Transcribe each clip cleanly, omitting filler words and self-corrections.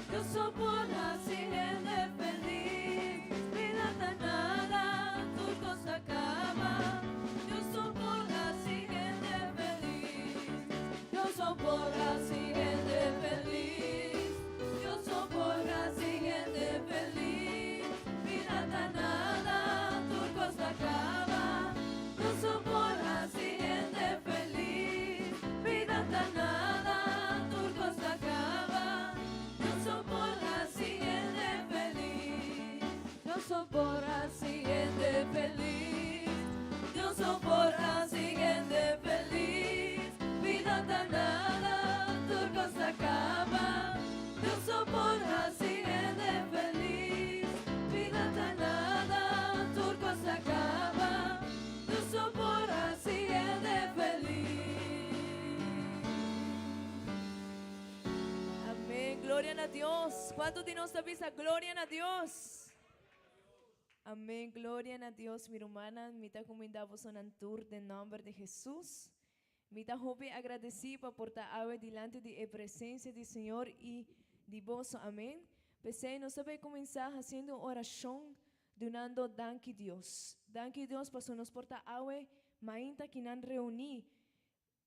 Dios so por hasi hende felis. Bida ta nada, tur kos ta kaba. Dios so por hasi hende felis. Dios so por hasi hende felis. Dios so por hasi hende felis. Bida ta nada, tur kos ta kaba. Dios so por hasi hende felis. Bida ta nada, tur kos ta kaba. Dios so por hasi hende felis. Dios so por hasi hende felis. Dios so por hasi hende felis. Bida ta nada, tur kos ta kaba. Dios so por hasi hende felis. Bida ta nada, tur kos ta kaba. Dios so por hasi hende felis. Amèn. Gloria na Dios. Kuantu di nos ta bisa gloria na Dios? Amèn. Gloria na Dios, mi rumannan. Mi ta kumindá bosonan tur den nòmber di Hesus. Mi ta hopi agradesí pa por ta awe dilanti di e presensia di Señor i di boso. Amèn. P'esei nos ta bai kuminsá hasiendo un orashon dunando danki Dios. Danki Dios pasobra nos por ta awe mainta kinan reuní.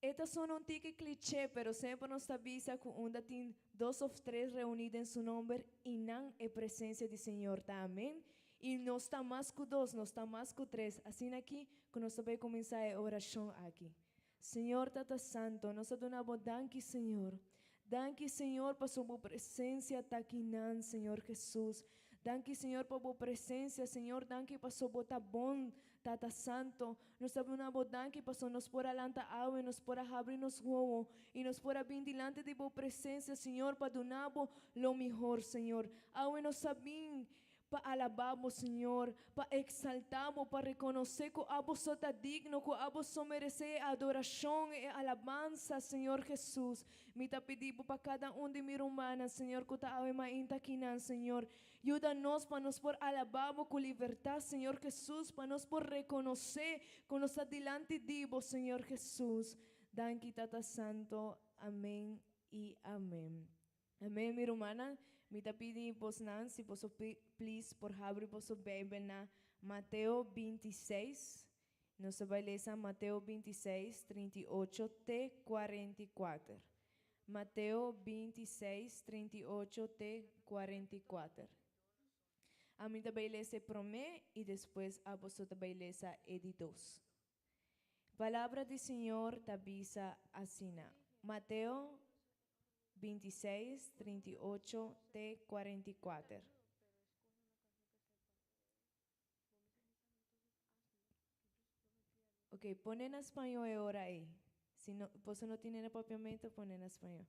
E ta sona un tiki cliché, pero semper nos ta bisa cu unda tin dos of tres reuni den su nomber y nan e presencia di Señor ta. Amen. Y nos ta mas cu dos, nos ta mas cu tres. Asina aki cu nos ta bay cuminsa e oracion aki. Señor Tata Santo, nos ta duna Bo danki, Señor. Danki, Señor, pasobra Bo presencia ta akinan, Señor Jesus. Danki, Señor, pa Bo presencia, Señor. Danki pasobra Bo ta bon, Tata Santo. Nos ta duna Bo danki pasobra nos por a lanta awe, nos por a habri nos wowo y nos por a bin dilanti di Bo presencia, Señor, pa duna Bo lo mihor, Señor. Awe nos a bin pa alabá Bo, Señor, pa exaltá Bo, pa rekonosé ku Abo so ta digno, ku Abo so meresé e adorashon, e alabansa, Señor Jesus. Mi ta pidi Bo pa kada un di mi rumannan, Señor, ku ta awe mainta akinan, Señor. Yuda nos pa nos por alabá Bo ku libertad, Señor Jesus, pa nos por rekonosé ku nos ta dilanti di Bo, Señor Jesus. Danki, Tata Santo. Amén i amén. Amén, mi rumannan. Mi ta pidi bosnan si boso please por habri boso Bijbel na Mateo 26. Nos ta bai lesa Mateo 26, 38 te 44. Mateo 26, 38 te 44. Ami ta bai lesa e promé i despues aboso ta bai lesa e di dos. Palabra di Señor ta bisa asina. Mateo 26, 38 te 44. Ok, pone na spañó e ora ei. Si no, boso no tin na papiamento, pone na spañó.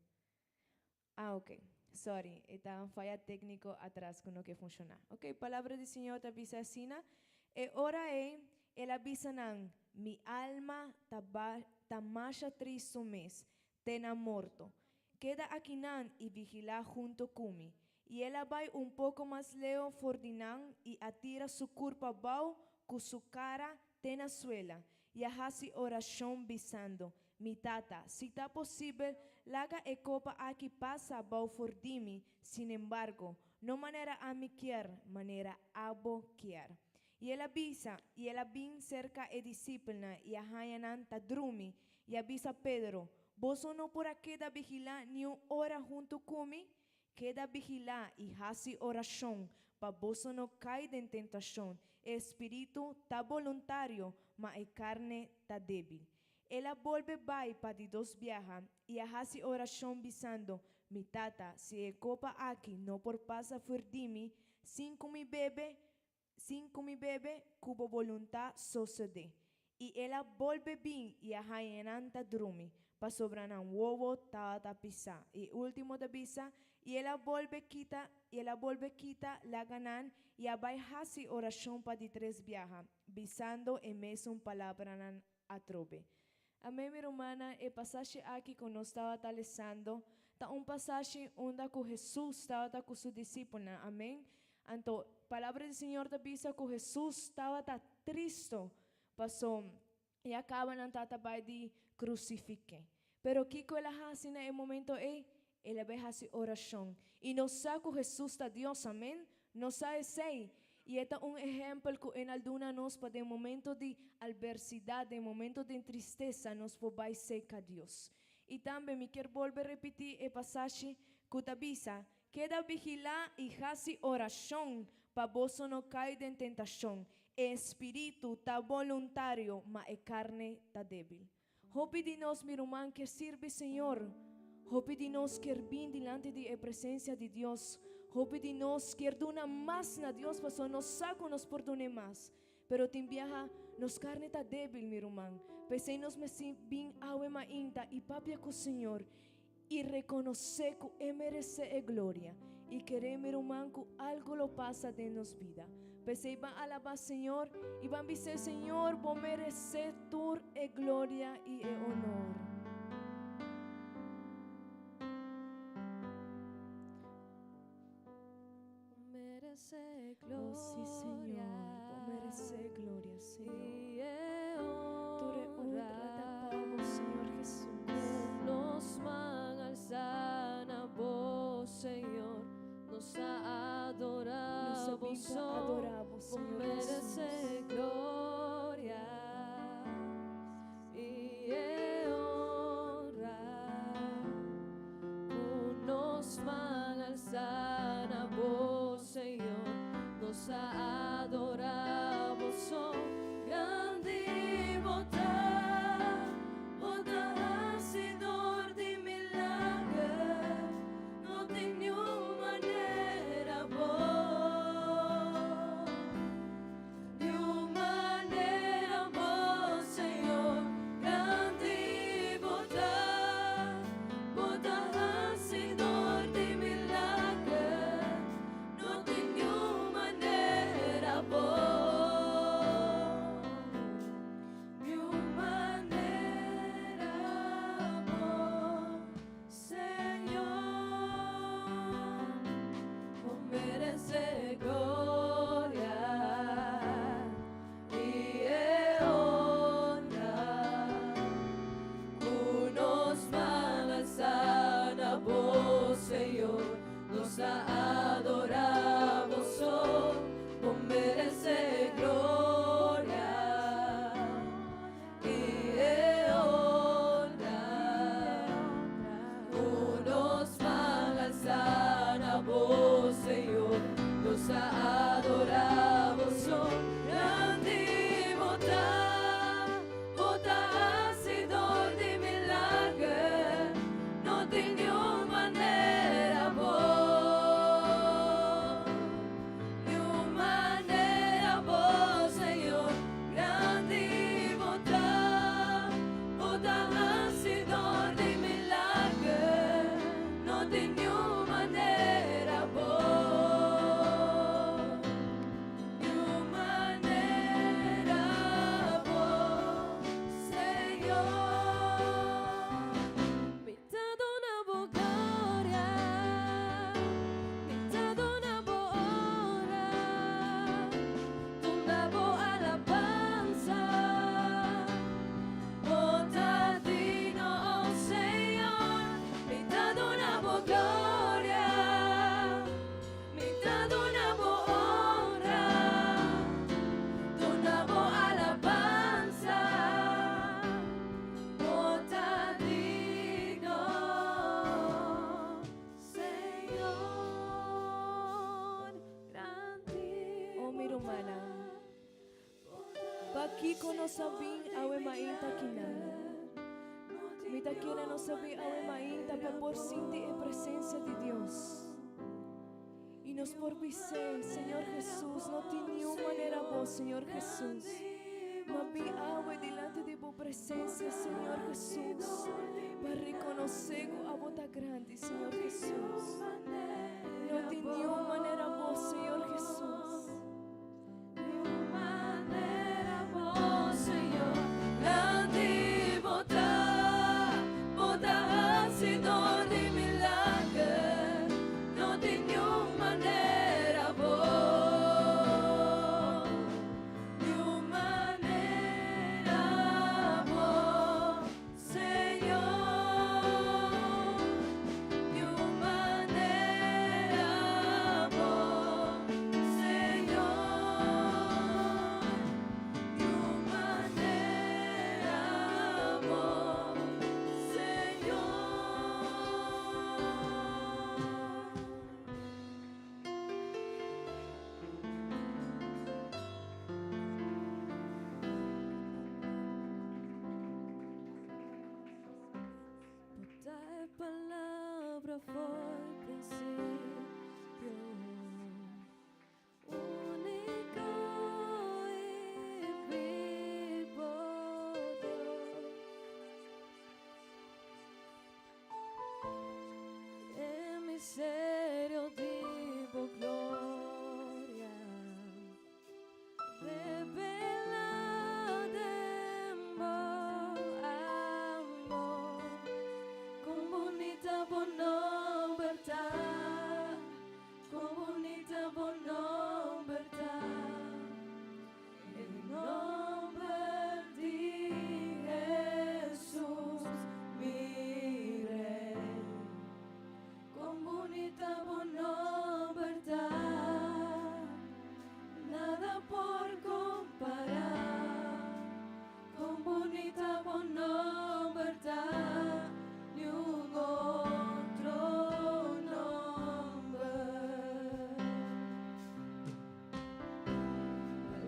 Ah, ok. Sorry, e ta un faya tékniko atras ku no ke funshoná. Ok, palabra di Señor ta bisa asina, E ora ei, el a bisa nan, Mi alma ta ba ta masha tristu mes, te na morto. Keda akinan i vigilá hunto ku mi. I el a bai un poko mas leu for di nan i a tira su kurpa abou ku su kara te na suela i a hasi orashon bisando, Mi Tata, si ta posibel, laga e kopa aki pasa abou for di mi, sinembargo, no manera ami kier, manera abo kier. I el a bisa, i el a bin serka e disipelnan i a haña nan ta drumi, i a bisa Pedro, Boso no por a keda vigilá ni un ora huntu ku mi? Keda vigilá i hasi orashon pa boso no kai den tentashon. E spiritu ta boluntario, ma e karne ta débil. El a bolbe bai pa di dos biaha i a hasi orashon bisando, Mi Tata, si e kopa aki no por pasa for di mi sin ku mi bebe, Sin ku mi bebe, ku bo boluntat sosodé. I el a bolbe bin i a haña nan ta drumi, pasobra nan wowo tabata pisá. I e último ta bisa, I el a bolbe kita, i el a bolbe kita laga nan i a bai hasi orashon pa di tres biaha, bisando e mesun palabranan atrobe. Amén, mi rumannan, e pasashi aki ku nos tabata lesando ta un pasashi unda ku Hesus tabata ku su disipelnan. Amén. Anto, Palabra di Señor ta bisa ku Hesus tabata tristo paso ya kaba nan tata bai di krusifik'é. Pero kiko el a hasi na e momento ei? El a bai hasi orashon. I nos sa ku Hesus ta Dios, amen? Nos sa esei. I e ta un ehèmpel ku e na duna nos pa den momento di albersidat, den momento di tristesa, nos por bai serka Dios. I tambe mi kier bolbe repití e pasashi ku ta bisa, Keda vigilá i hasi orashon pa boso no kai den tentashon. E spiritu ta boluntario, ma e karne ta débil. Hopi di nos, mi ruman, kier sirbi Señor. Hopi di nos kier bin dilanti di e presensia di Dios. Hopi di nos kier duna mas na Dios pasobra nos sa ku nos por dun'é mas. Pero tin biaha nos karni ta débil, mi ruman. P'esei nos mester bin awe mainta i papia ku Señor i rekonosé ku E meresé e gloria. I keré, mi ruman, ku algu lo pasa den nos bida. P'esei ban alabá Señor i ban bis'é, Señor, bo meresé tur e gloria i e honor. Oh, sí, Señor, bo meresé gloria, Señor. Tur e honra ta pa bo, Señor Jesús. Nos man alsa na bo, Señor, nos a adorá Nos a bo bin pa adorá bo, Bo Señor meresé Jesús. gloria i e honra. Ku nos man alsa na bo, Señor, nos a adorá bo so. Grandi bo ta, bo ta hasidor di milager, no tin niun manera bo. Niun manera bo, Señor, grandi bo ta, bo ta hasidor di milager, no tin niun manera bo. Niun manera bo, Señor, bo meresé gloria i e honra. Ku nos man alsa na bo, Señor, nos a adorá bo so, bo meresé gloria i e honra. Ku nos man alsa na bo, Señor, nos a adorá bo so. Grandi bo ta, bo ta hasidor di milager, no tin niun manera bo. Niun manera bo, Señor, grandi bo ta, bo ta hasidor di milager, no tin niun manera bo. Niun manera bo, Señor. Mi ta duna bo gloria, mi ta duna bo honra, duna bo alabansa. Bo ta digno, oh Señor, mi ta duna bo gloria, mi ta duna bo honra, duna bo alabansa. Bo ta digno, Señor, grandi Oh, mi rumannan. Pakiko nos a bin awe mainta akinan? Mi ta kere nos a bin awe mainta pa por sinti e presensia di Dios. I nos por bis'é, Señor Jesús, no tin niun manera bo, Señor Jesús. M'a bin awe dilanti di bo presensia, Señor Jesús, pa rekonosé ku abo ta grandi, Señor Jesús. No tin niun manera bo, Señor Jesús. Niun manera bo, Señor, grandi bo ta, bo ta hasidor di milager, no tin niun manera bo. Niun manera bo, Señor. Niun obra for principio, Único y vivo Dios. E misterio di bo gloria revelá den bo amor. Kon bunita bo nòmber ta, kon bunita bo nòmber ta. E nòmber di Jesus, mi Rei. Kon bunita bo nòmber ta, nada por kompará. Kon bunita bo nòmber ta, ningun otro nòmber.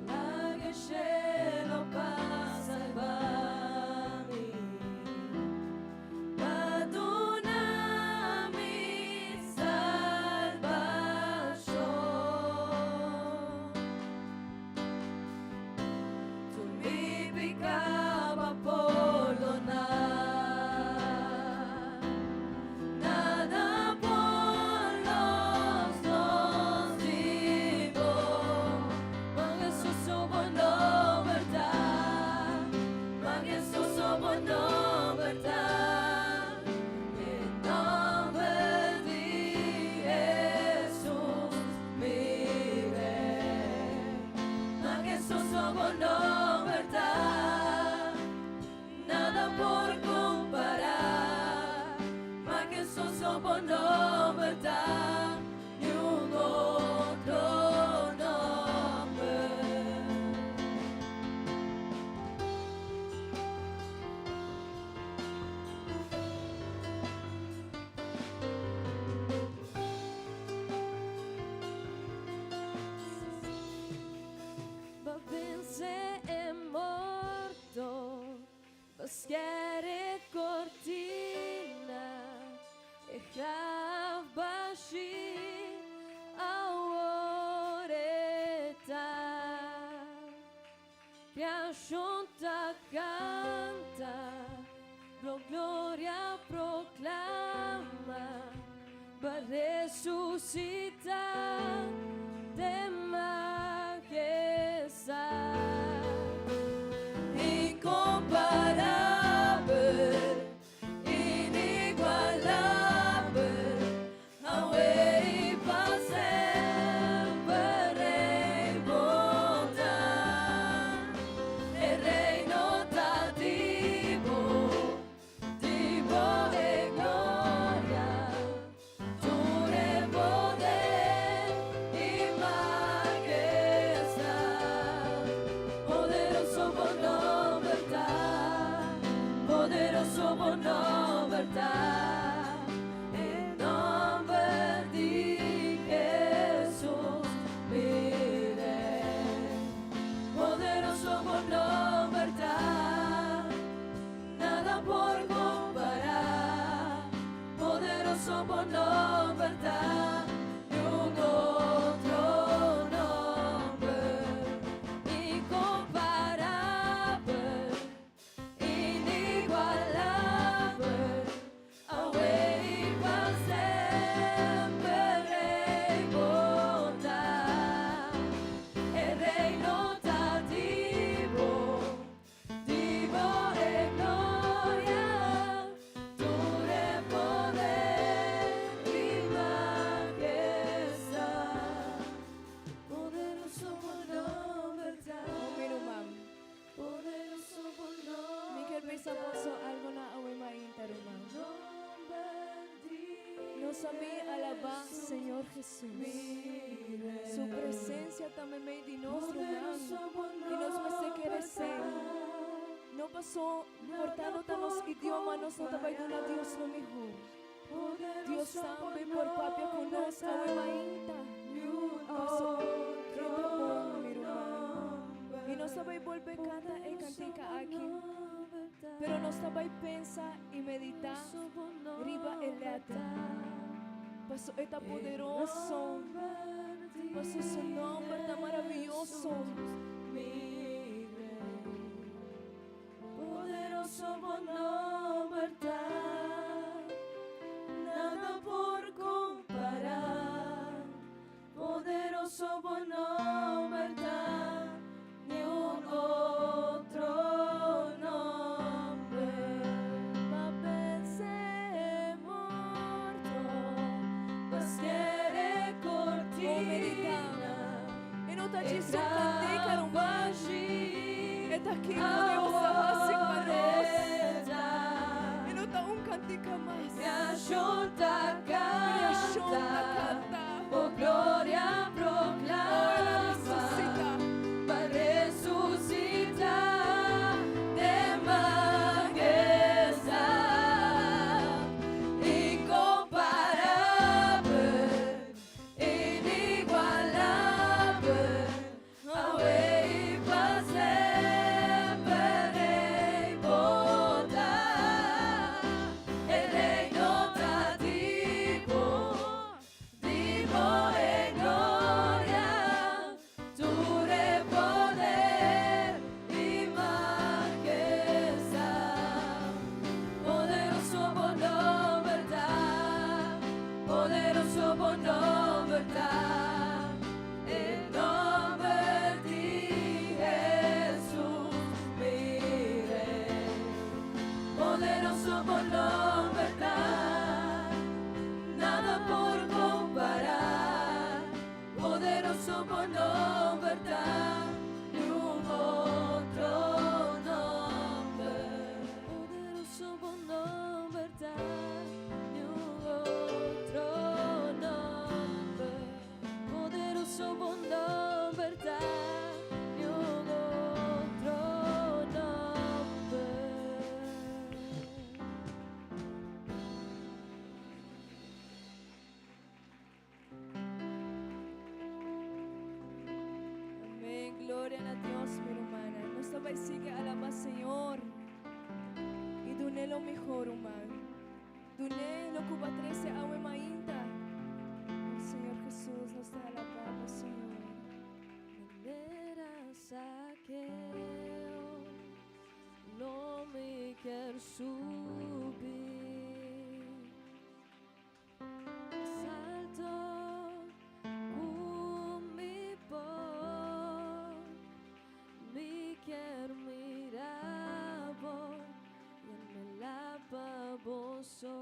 Laga shelu pa salba mi, pa duna mi salbashon. Tur mi piká b'a pordoná. Nada por los nos digo, Ma Jesus bo nomber ta, Ma Jesus bo nomber ta, En nombre de Jesus, mi Rei. Ma Jesus bo nomber ta, nada por kompará. Ma Jesus bo nòmber ta, ningun otro nòmber. B'a vense e morto, b'a sker e kortina, e graf bashí, awor e ta. Kreashon ta kanta, bo gloria proklamá, b'a resusitá den mahestat. Inkomparabel, inigualabel, awe i pa semper Rei bo ta. E reino ta di bo, di bo e gloria, tur e poder i mahestat. Poderoso bo nòmber ta, poderoso bo nòmber ta, E nòmber di Jesus, mi Rei. Poderoso bo nòmber ta, nada por kompará. Poderoso bo nòmber ta, ningun otro nòmber. Inkomparabel, inigualabel, awe i pa semper Rei bo ta. E reino ta di bo, di bo e gloria, tur e poder i mahestat. Poderoso bo nòmber ta, Mi ruman, poderoso bo mi ke nòmber bisa ta. boso algu na awe mainta, ruman. Nòmber di Nos a bin alabá Señor Jesus. Su presensia ta meimei di nos, ruman. I nos mester kere esei. No pasó, por tantu, ta nos idioma, nos no ta bai duna Dios lo mihó. Dios tambe por papia ku nos awe mainta. Paso, e ta bon, mi ruman. I nos ta bai bolbe kanta e kantika aki. Pero nos ta bai pensa i meditá riba e lèter. Paso e ta poderoso. Paso su nòmber ta maravioso. Poderoso bo nomber ta, nada por kompará. Poderoso bo nomber ta, ni un otro nomber. Pa vense morto, pa siere Oh, meditá. kortina. E no ta djis un kantika, ruman. E ta kiko Dios a hasi pa nos. E no ta un kantika mas. Kreashon ta Kreashon ta kanta, kanta. bo gloria Oh, el a proklama. resusitá. Pa resusitá den mahestat, inkomparabel, inigualabel, awe i pa semper Rei bo ta. E reino ta di bo, di bo e gloria, tur e poder i mahestat. Poderoso bo nomber ta, poderoso bo nomber ta, e nomber di Jesus, mi Rei. Poderoso bo nomber ta, nada por kompará. Poderoso bo nomber ta, ni un otro nomber. Poderoso bo nomber ta, ni un otro nomber. Poderoso bo nomber ta, ni un otro nomber. Amèn. Gloria na Dios, mi ruman. Nos ta bai sigui alabá Señor. I dun'é lo mihó, ruman. Dun'é lo ku bo a trese awe mainta. Oh, Señor Jesus, nos ta alabá, Señor. Manera Zaqueo, lo mi kier subi. Mas alto ku mi por, mi kier mira bo, i anhelá pa bo so.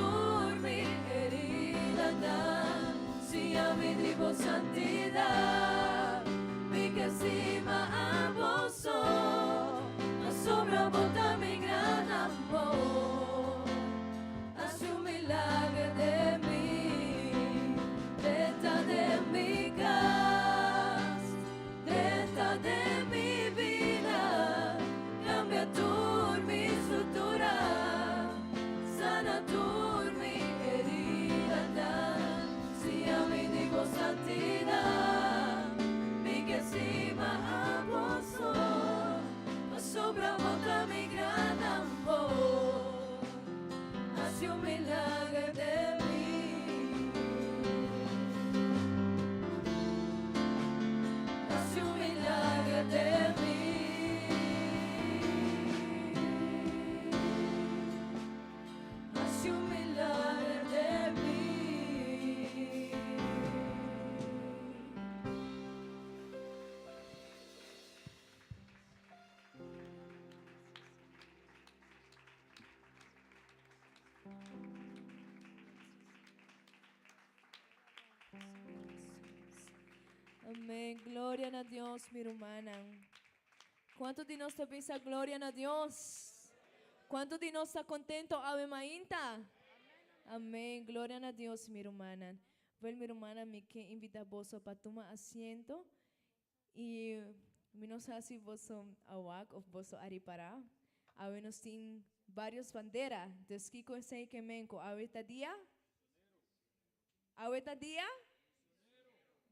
tur mi heridanan, siña mi di bo santidat. Mi ke stima abo so, pasobra bo ta mi gran amor. Hasi un milager den mi, drenta den mi kas, drenta den mi bida, kambia tur mi struktura, sana tur mi heridanan, siña mi di bo santidat. Mi ke stima abo so, pasobra bo ta mi gran amor. Hasi un milager den mi. Hasi un milager den mi. Hasi un milager den mi. Amén. Gloria na Dios, mi rumannan. Kuantu di nos ta bisa gloria na Dios? Kuantu di nos ta kontento awe mainta? Amén. Gloria na Dios, mi rumannan. Wel, mi rumannan, mi ke invita boso pa tuma asiento. I mi no sa si boso a wak of boso a ripará, awe nos tin vários bandera. Dus kiko esei ke men ku awe ta dia? Awe ta dia?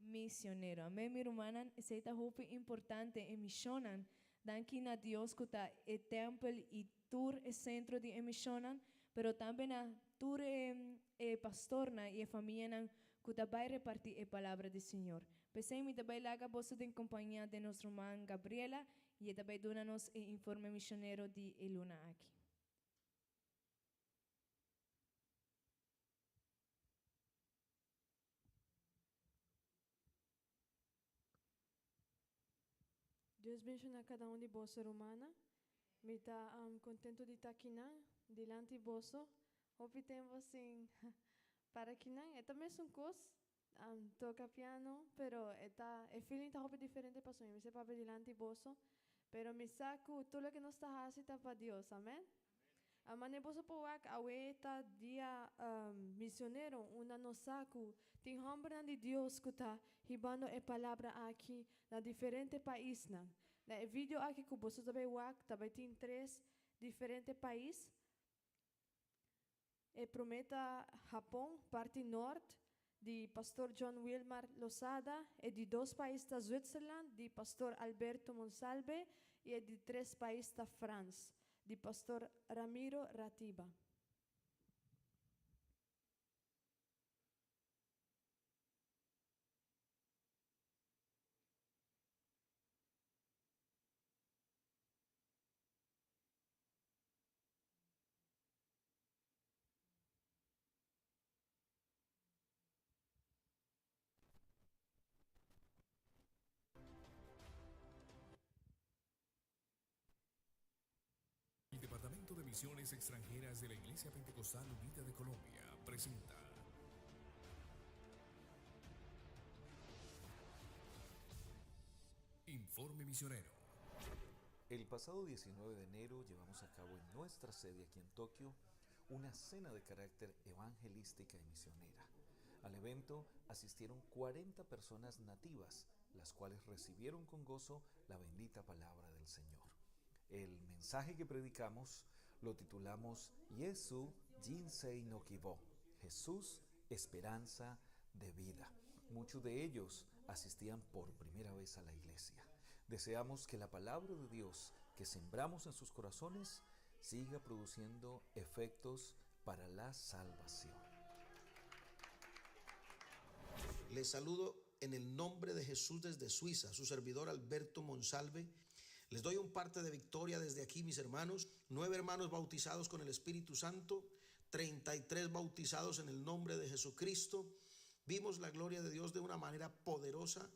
Misionero. Amén, mi rumannan, esei ta hopi importante, e mishonnan. Danki na Dios ku ta e tèmpel i tur e sentro di e mishonnan, pero tambe na tur e e pastornan i e famianan ku ta bai repartí e palabra di Señor. P'esei mi ta bai laga boso den kompañia den nos ruman Gabriela i e ta bai duna nos e informe mishonero di e luna aki. Dios benshoná kada un di boso rumannan. Mi ta kontentu di ta akinan dilanti boso. Hopi tempu sin para akinan. E ta mesun kos, toka piano, pero e ta e feeling ta hopi diferente pasobra mi mester papia dilanti boso. Pero mi sa ku tur loke nos ta hasi ta pa Dios. Amen. Mane boso por wak awe ta dia misionero unda nos sa ku tin hòmbernan di Dios ku ta hibando e palabra aki na diferente paisnan. Na e video aki ku boso ta bai wak ta bai tin tres diferente pais. E promé ta Hapon, parti nort, di Pastor John Wilmar Losada, e di dos pais ta Zwitserland, di Pastor Alberto Monsalve, i e di tres pais ta Frans, di Pastor Ramiro Ratiba. El Departamento de Misiones Extranjeras de la Iglesia Pentecostal Unida de Colombia presenta. Informe Misionero. El pasado 19 de enero llevamos a cabo en nuestra sede aquí en Tokio una cena de carácter evangelística y misionera. Al evento asistieron 40 personas nativas, las cuales recibieron con gozo la bendita palabra del Señor. El mensaje que predicamos lo titulamos Yesu Jinsei no Kibo, Jesús, esperanza de vida. Muchos de ellos asistían por primera vez a la iglesia. Deseamos que la palabra de Dios que sembramos en sus corazones siga produciendo efectos para la salvación. Les saludo en el nombre de Jesús desde Suiza, su servidor Alberto Monsalve. Les doy un parte de victoria desde aquí, mis hermanos. Nueve hermanos bautizados con el Espíritu Santo, 33 bautizados en el nombre de Jesucristo. Vimos la gloria de Dios de una manera poderosa,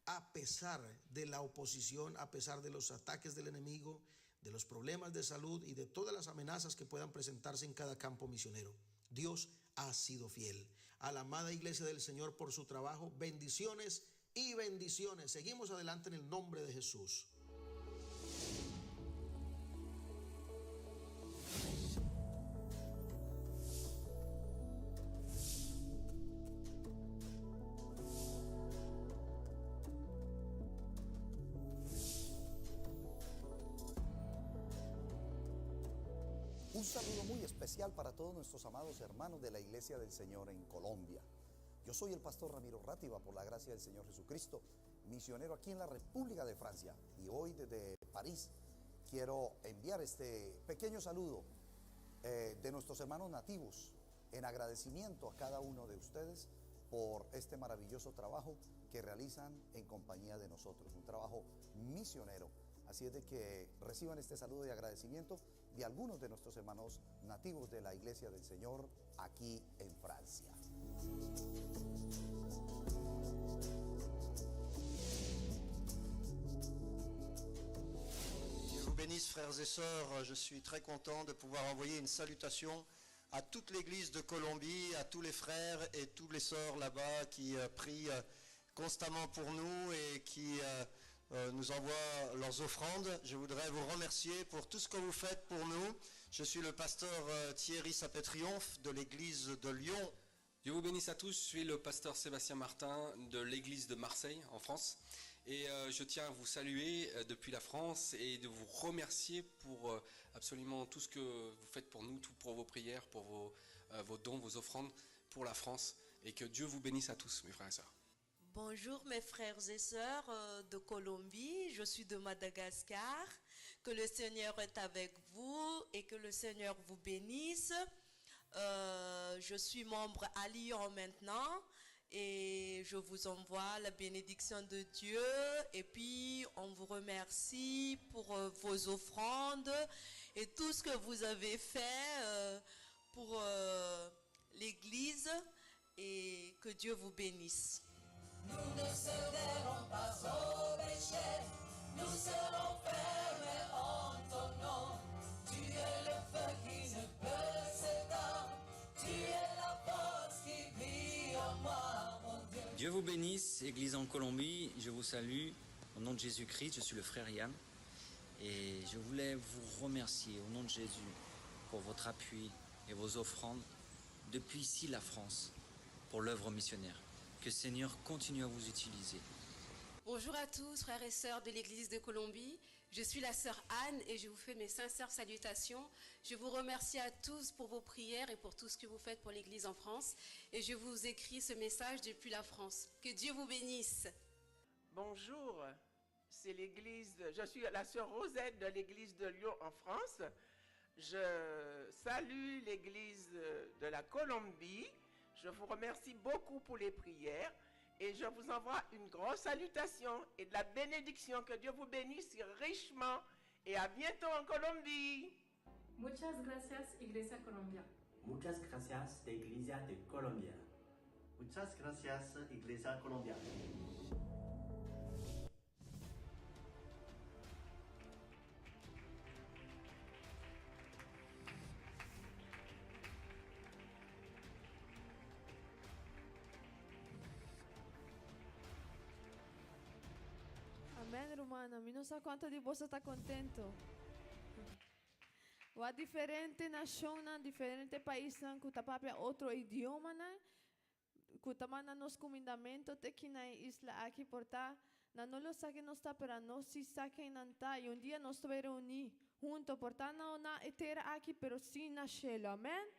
a pesar de la oposición, a pesar de los ataques del enemigo, de los problemas de salud y de todas las amenazas que puedan presentarse en cada campo misionero. Dios ha sido fiel. A la amada iglesia del Señor por su trabajo, bendiciones y bendiciones. Seguimos adelante en el nombre de Jesús. Un saludo muy especial para todos nuestros amados hermanos de la Iglesia del Señor en Colombia. Yo soy el pastor Ramiro Rátiva, por la gracia del Señor Jesucristo, misionero aquí en la República de Francia. Y hoy desde París quiero enviar este pequeño saludo eh, de nuestros hermanos nativos en agradecimiento a cada uno de ustedes por este maravilloso trabajo que realizan en compañía de nosotros, un trabajo misionero. Así es de que reciban este saludo y agradecimiento de algunos de nuestros hermanos nativos de la Iglesia del Señor aquí en Francia. Dieu vous bénisse, frères et sœurs. Je suis très content de pouvoir envoyer une salutation à toute l'église de Colombie, à tous les frères et toutes les sœurs là-bas qui euh, prient euh, constamment pour nous et qui euh, nous envoient leurs offrandes. Je voudrais vous remercier pour tout ce que vous faites pour nous. Je suis le pasteur Thierry Sapet-Triomphe de l'église de Lyon. Dieu vous bénisse à tous, je suis le pasteur Sébastien Martin de l'église de Marseille en France et euh, je tiens à vous saluer euh, depuis la France et de vous remercier pour euh, absolument tout ce que vous faites pour nous, tout pour vos prières, pour vos, vos dons, vos offrandes pour la France et que Dieu vous bénisse à tous mes frères et sœurs. Bonjour mes frères et sœurs de Colombie, je suis de Madagascar. Que le Seigneur est avec vous et que le Seigneur vous bénisse. Euh, je suis membre à Lyon maintenant et je vous envoie la bénédiction de Dieu. Et puis, on vous remercie pour euh, vos offrandes et tout ce que vous avez fait euh, pour l'Église et que Dieu vous bénisse. Nous ne céderons pas au péché, nous serons fermes en ton nom. Tu es le feu qui ne peut s'éteindre, tu es la force qui vit en moi, mon Dieu. Dieu vous bénisse, Église en Colombie, je vous salue au nom de Jésus-Christ, je suis le frère Yann et je voulais vous remercier au nom de Jésus pour votre appui et vos offrandes depuis ici la France pour l'œuvre missionnaire. Que Seigneur continue à vous utiliser. Bonjour à tous, frères et sœurs de l'Église de Colombie. Je suis la sœur Anne et je vous fais mes sincères salutations. Je vous remercie à tous pour vos prières et pour tout ce que vous faites pour l'Église en France. Et je vous écris ce message depuis la France. Que Dieu vous bénisse. Bonjour, c'est l'église, je suis la sœur Rosette de l'église de Lyon en France. Je salue l'église de la Colombie. Je vous remercie beaucoup pour les prières et je vous envoie une grosse salutation et de la bénédiction. Que Dieu vous bénisse richement et à bientôt en Colombie. Muchas gracias, Iglesia Colombia. Muchas gracias, de Iglesia de Colombia. Muchas gracias, Iglesia Colombia. Amen, rumannan. Mi no sa cuanto di boso ta contento. Wak diferente nacionnan, diferente paisnan cu ta papia otro idiomanan, cu ta manda nos cumindamento te ki na e isla aki por ta, nan no lo sa ken nos ta, pero nos si sa ken nan ta, y un dia nos ta bay reuni hunto, por ta no na e tera aki, pero si na cielo. Amen.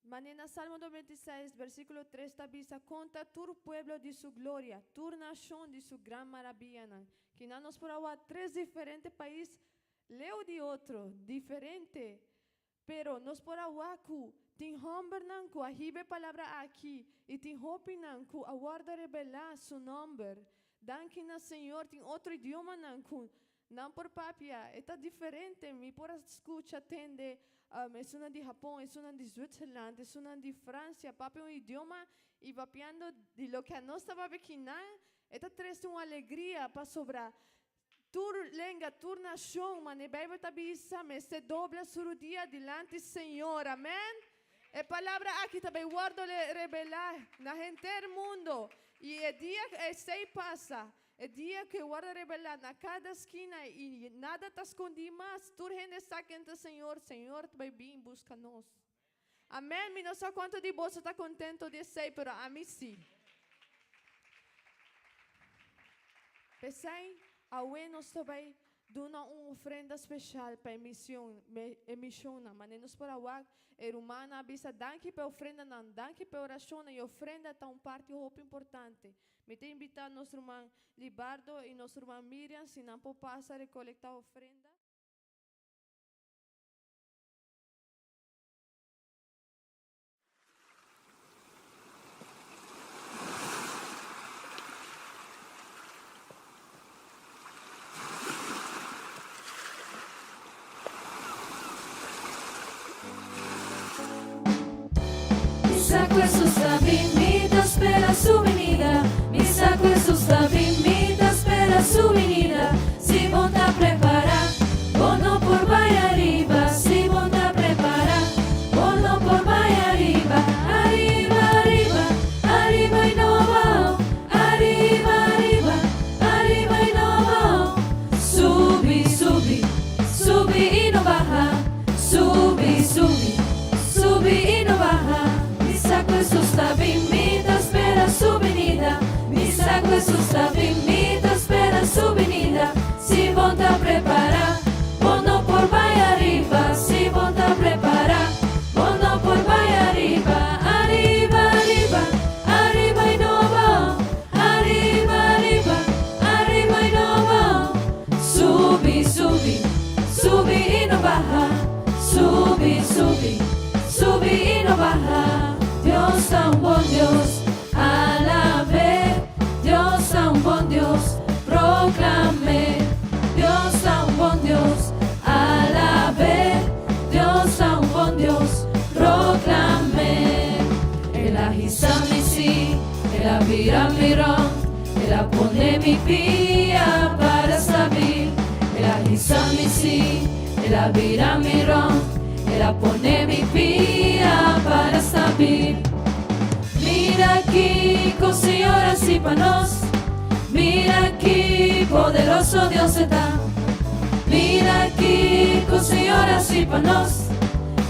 Manera na Salmo 96, versículo 3 ta bisa, Konta tur pueblo di su gloria, tur nashon di su gran marabianan. Kinan nos por a wak tres diferente pais leu di otro, diferente. Pero nos por a wak ku tin hòmbernan ku a hiba e palabra aki i tin hopinan ku a wòrdu rebelá su nòmber. Danki na Señor tin otro idiomanan ku Nan por papia, e ta diferente, mi por a scucha, tende, esunnan di Japon, esunnan di Zwitserland, esunnan di Francia papia un idioma y papiando di loke anos ta papia kinan, e ta trece un alegria pasobra tur lenga, tur nacion, mane Bijbel ta bisa, mester dobla su rudia dilanti Señor, amen. E palabra aki ta bay wordo rebela na henter mundo y e dia esey pasa, e dia cu e wordo rebela na cada skina y nada ta scondi mas, tur hende sa ken ta Señor, Señor ta bay bin busca nos. Amen, mi no sa cuanto di boso ta contento di esey, pero ami si. P'esey, awe nos ta bay Duna un ofrenda special pa e mision, e misionnan. Mane nos por a wak, e rumannan a bisa danki pa e ofrendanan, danki pa e oracionnan, y ofrenda ta un parti hopi importante. Mi ta invita nos ruman Libardo y nos ruman Miriam si nan por pasa recolecta ofrenda. Mi sa ku Hesus ta bin, mi ta spera su binida. Mi sa ku Hesus ta bin, mi ta spera su binida. Si bo ta prepará, bo no por bai ariba. Si bo ta prepará, bo no por bai ariba. Ariba, ariba, ariba i no abao. Ariba, ariba, ariba i no abao. Subi, subi, subi i no baha. Subi, subi, subi i no baha. Mi sa ku Hesus ta bin, mi ta spera su binida. Mi sa ku Hesus ta bin, mi ta spera su binida. Si bo ta prepará, bo no por bai ariba. Si bo ta prepará, bo no por bai ariba. Ariba, ariba, ariba i no abao. Ariba, ariba, ariba i no abao. Subi, subi, subi i no baha. Subi, subi, subi i no baha. Dios ta un bon Dios, alab'é. Dios ta un bon Dios, proclam'é. Dios ta un bon Dios, alab'é. Dios ta un bon Dios, proclam'é. El a hisa mi sí, el a bira mi rond, el a pone mi pia para stabil. El a hisa mi sí, el a bira mi rond, el a pone mi pia para stabil. Mira kiko Señor hasi pa nos, mira ki poderoso Dios e ta. Mira kiko Señor hasi pa nos,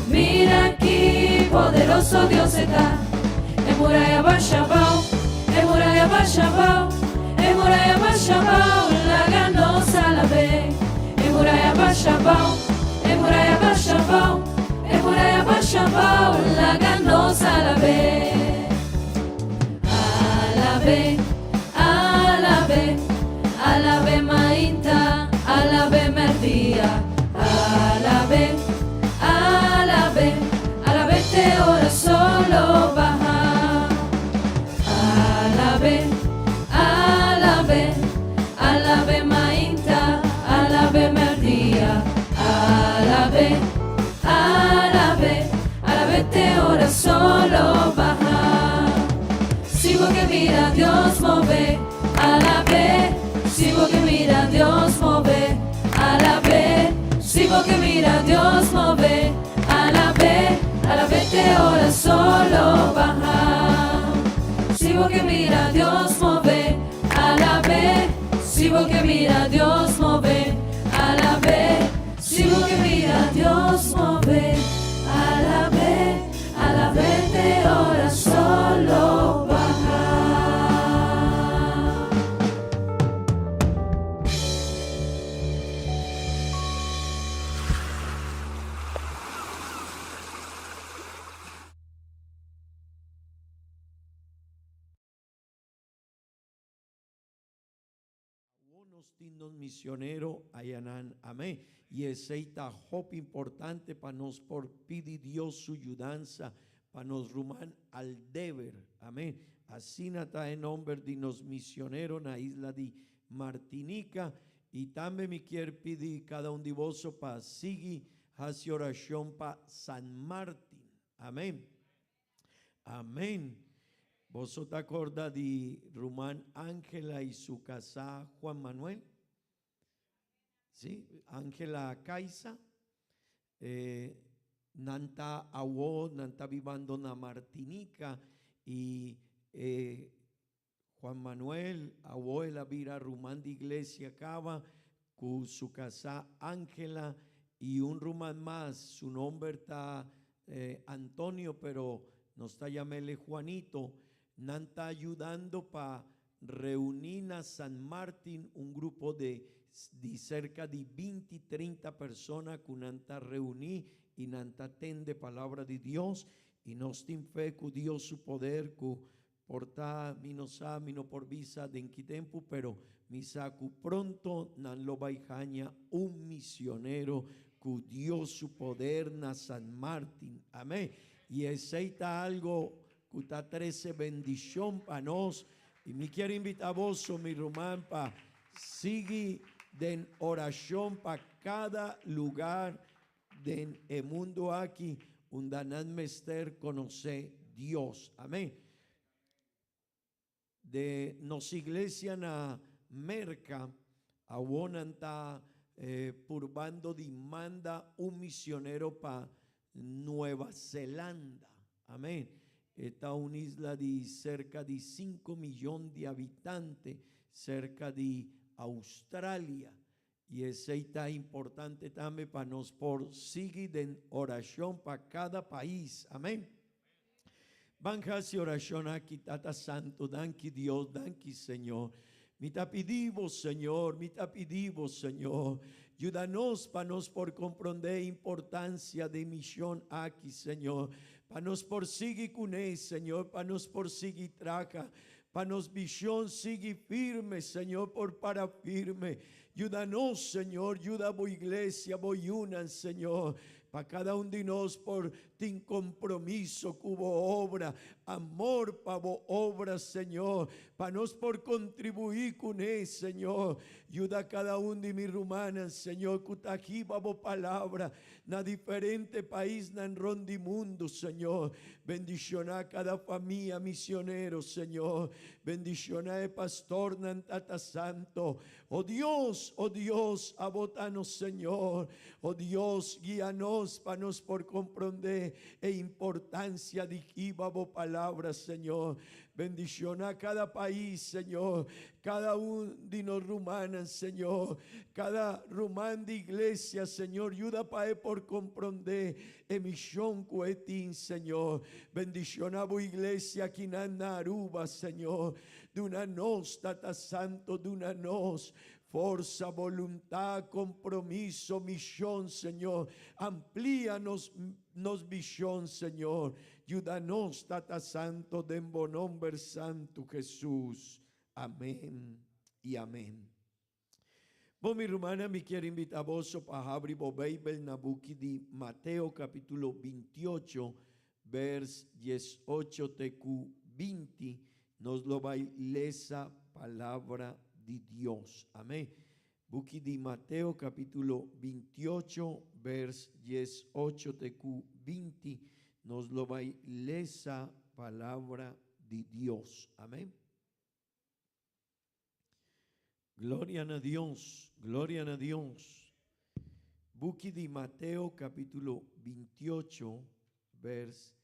mira ki poderoso Dios e ta. E muraya basha abao, e muraya basha abao, e muraya basha abao, laga nos alab'é. E muraya basha abao, e muraya basha abao, e muraya basha abao, laga nos alab'é. Alab'é, alab'é, alab'é mainta, alab'é merdia. Alab'é, alab'é, alab'é te ora solo baha. Alab'é, alab'é, alab'é mainta, alab'é merdia. Alab'é, alab'é, alab'é te ora solo baha. Si bo ke mira Dios move, alab'é. Si bo ke mira Dios move, alab'é. Si bo ke mira Dios move, alab'é. Alab'é te ora solo baha. Si bo ke mira Dios move, alab'é. Si bo ke mira Dios move, alab'é. Si bo ke mira Dios move, alab'é. Alab'é te ora solo baha. Awor nos tin nos misionero ayanan, amén. Y esey ta hopi importante pa nos por pidi Dios su yudansa pa nos ruman Aldever, amén. Asina ta e nomber di nos misionero na isla di Martinica. Y tambe mi kier pidi cada un di boso pa sigui haci oracion pa San Martin, amén. Amén. Boso ta corda di ruman Angela y su casá Juan Manuel? Sí, Angela Caiza. Eh, Nan ta awo, nan ta bibando na Martinica y e Juan Manuel awo el a bira ruman di iglesia caba cu su casá Angela y un ruman mas, su nomber ta Antonio pero nos ta yam'ele Juanito, nan ta yudando pa reuní na San Martin un grupo de di cerca di binti trinta persona cu nan ta reuní y nan ta tende palabra di Dios y nos tin fe cu Dios su poder cu Por ta mi no sa, mi no por bisa den ki tempu, pero mi sa ku pronto nan lo bai haña un misionero ku Dios su poder na San Martin. Amén. I esei ta algo ku ta trese bendishon pa nos. I mi kier invita boso, mi ruman, pa sigui den orashon pa kada lugar Den e mundu aki unda nan mester konosé Dios. Amén. De nos iglesia na Merka, awor nan ta purbando di manda un misionero pa Nueva Zelanda. Amén. E ta un isla di serka di sinku miyon di habitante, serka di Australia. I esei ta importante tambe pa nos por sigui den orashon pa kada pais. Amen. Ban hasi orashon aki, Tata Santu, danki Dios, danki Señor. Mi ta pidi Bo, Señor, mi ta pidi Bo, Señor, yuda nos pa nos por komprondé importansia di mishon aki, Señor, pa nos por sigui kuné, Señor, pa nos por sigui traha Pa nos vision sigui firme, Señor, por para firme. Yuda nos, Señor, yuda bo iglesia, bo yunan, Señor, pa cada un di nos por tin compromiso cu bo obra, amor pa bo obra, Señor, pa nos por contribui cune, Señor. Yuda cada un di mi rumannan, Señor, cu ta hiba bo palabra Na diferente paisnan rond di mundu, Señor. Bendiciona cada famia misionero, Señor. Bendiciona e pastornan, Tata Santo. O Dios, o Dios, abo ta nos Señor. O Dios, guia nos pa nos por comprende e importancia di hiba bo palabra, Señor. Bendiciona cada pais, Señor. Cada un di nos rumannan, Señor. Cada ruman di iglesia, Señor. Yuda pa e por comprende e mision cu e tin, Señor. Bendiciona bo iglesia akinan na Aruba, Señor. Duna nos, Tata Santo, duna nos forsa, voluntad, compromiso, mision, Señor. Amplia nos, nos vision, Señor. Yuda nos, Tata Santo, den bo nomber santo, Jesus. Amen y amen. Bo mi rumannan, mi kier invita boso pa habri bo Bijbel na buki di Mateo capitulo bintiocho, vers diesocho te cu binti. Nos lo bay lesa palabra di Dios. Amen. Buki di Mateo capitulo bintiocho, vers diesocho te cu binti. Nos lo bay lesa palabra di Dios. Amen. Gloria na Dios, gloria na Dios. Buki di Mateo capítulo 28, vers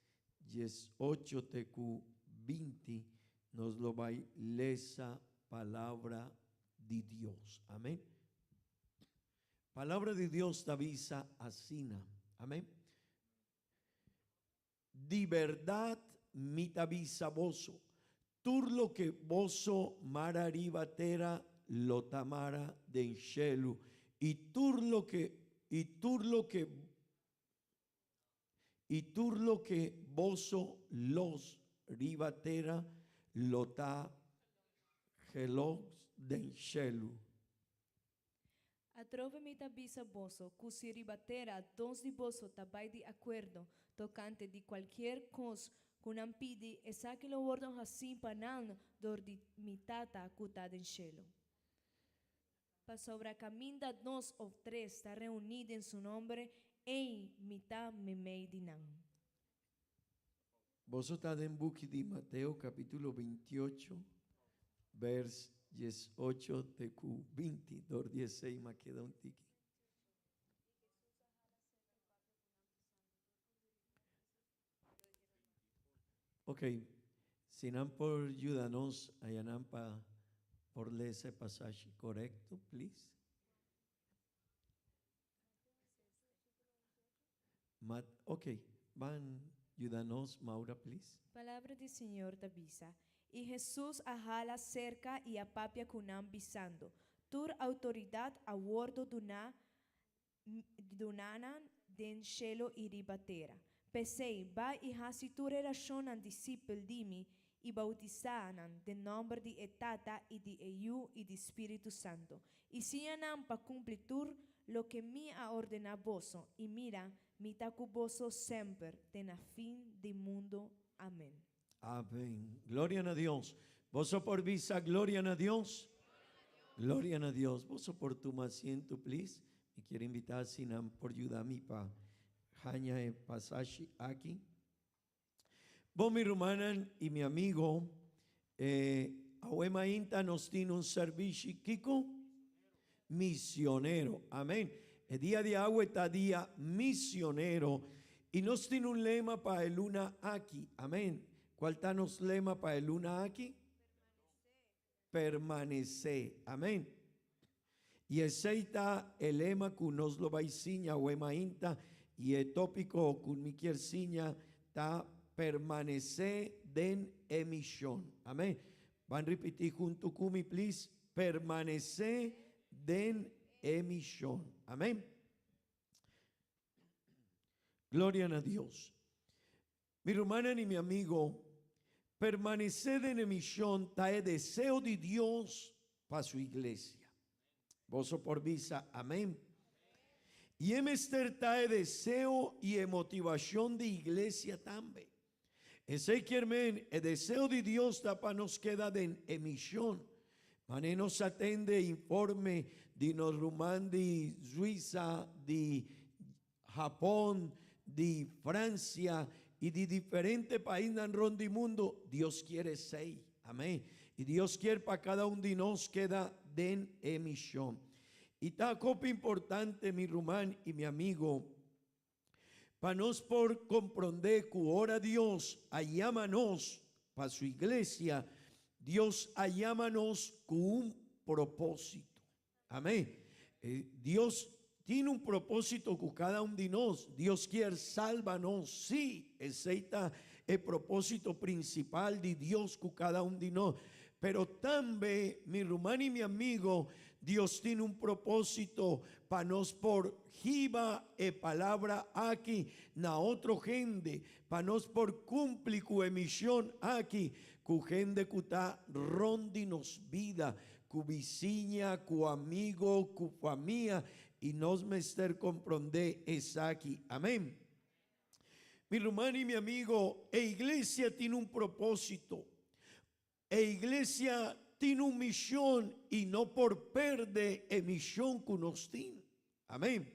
18 te cu 20, nos lo bai lesa palabra di Dios. Amén. Palabra di Dios ta bisa asina. Amén. Di bèrdat mi ta bisa boso, tur loke boso mara riba tera lo ta mara den shelu, i tur loke i tur loke i tur loke boso los riba tera lo ta gelos den shelu. Atrobe mi ta bisa boso, ku si riba tera dos di boso ta bai di akuerdo tokante di kualkier kos ku nan pidi, esaki lo wòrdu hasí pa nan dor di mi Tata ku ta den shelu. Pasobra kaminda dos òf tres ta reuní den su nòmber, ei mi ta meimei di nan. Boso ta den buki di Mateo capítulo 28, vers 18 te cu 20, dor di esey m'a keda un tiki. Ok, si nan por yuda nos ayanan pa por lesa e pasashi korekto, please. Mat, ok, ban yuda nos, Maura, please. Palabra di Señor ta bisa, I Hesus a hala serka i a papia ku nan, bisando, Tur outoridat a wordo duná duná nan den shelo i riba tera. P'esei, bai i hasi tur e rashonnan disipel di mi i boutisá nan den nòmber di e Tata i di e Yu i di Spiritu Santu, i siña nan pa kumpli tur loke mi a ordená boso, i mira, mi ta ku boso semper te na fin di mundu. Amèn. Amèn. Gloria na Dios. Boso por bisa gloria na Dios? Gloria na Dios. Boso por tuma asiento, please. Mi kier invitá si nan por yuda mi pa haña e pasashi aki. Bon mi rumannan i mi amigo, eh, awe mainta nos tin un servishi kiko? Misionero. Amén. E dia di awe ta dia misionero i nos tin un lema pa e luna aki. Amén. Cual ta nos lema pa e luna aki? Permanece. Amén. I esei ta e lema ku nos lo bai siña awe mainta i e tópiko ku mi kier siña ta Permanece den e mishon. Amén. Ban ripití huntu ku mi plis, Permanece den e mishon. Amén. Gloria na Dios. Mi rumannan i mi amigo, permanesé den e mishon ta e deseo di Dios pa su iglesia. Boso por bisa amén. I e mester ta e deseo i e motivashon di iglesia tambe. Esei kier men e deseo di Dios ta pa nos keda den e mishon. Mane nos a tende informe di nos ruman di Suiza, di Japon, di Francia y di diferente paisnan rond di mundo, Dios kier esey. Amén. Y Dios kier pa cada un di nos keda den e mision. Y ta hopi importante, mi ruman y mi amigo, pa nos por compronde cu ora Dios a yama nos pa su iglesia, Dios a yama nos cu un proposito. Amén. Dios tin un propósito ku kada un di nos. Dios kier salba nos. Sí, esei ta e propósito prinsipal di Dios ku kada un di nos. Pero tambe, mi ruman i mi amigo, Dios tin un propósito pa nos por hiba e palabra aki na otro hende, pa nos por kumpli ku e mishon aki ku hende ku ta rònt di nos bida, Ku bisiña, ku amigo, ku famia i nos mester komprondé esaki. Amén. Mi ruman i mi amigo, e iglesia tin un propósito. E iglesia tin un mishon i no por perde e mishon ku nos tin. Amén.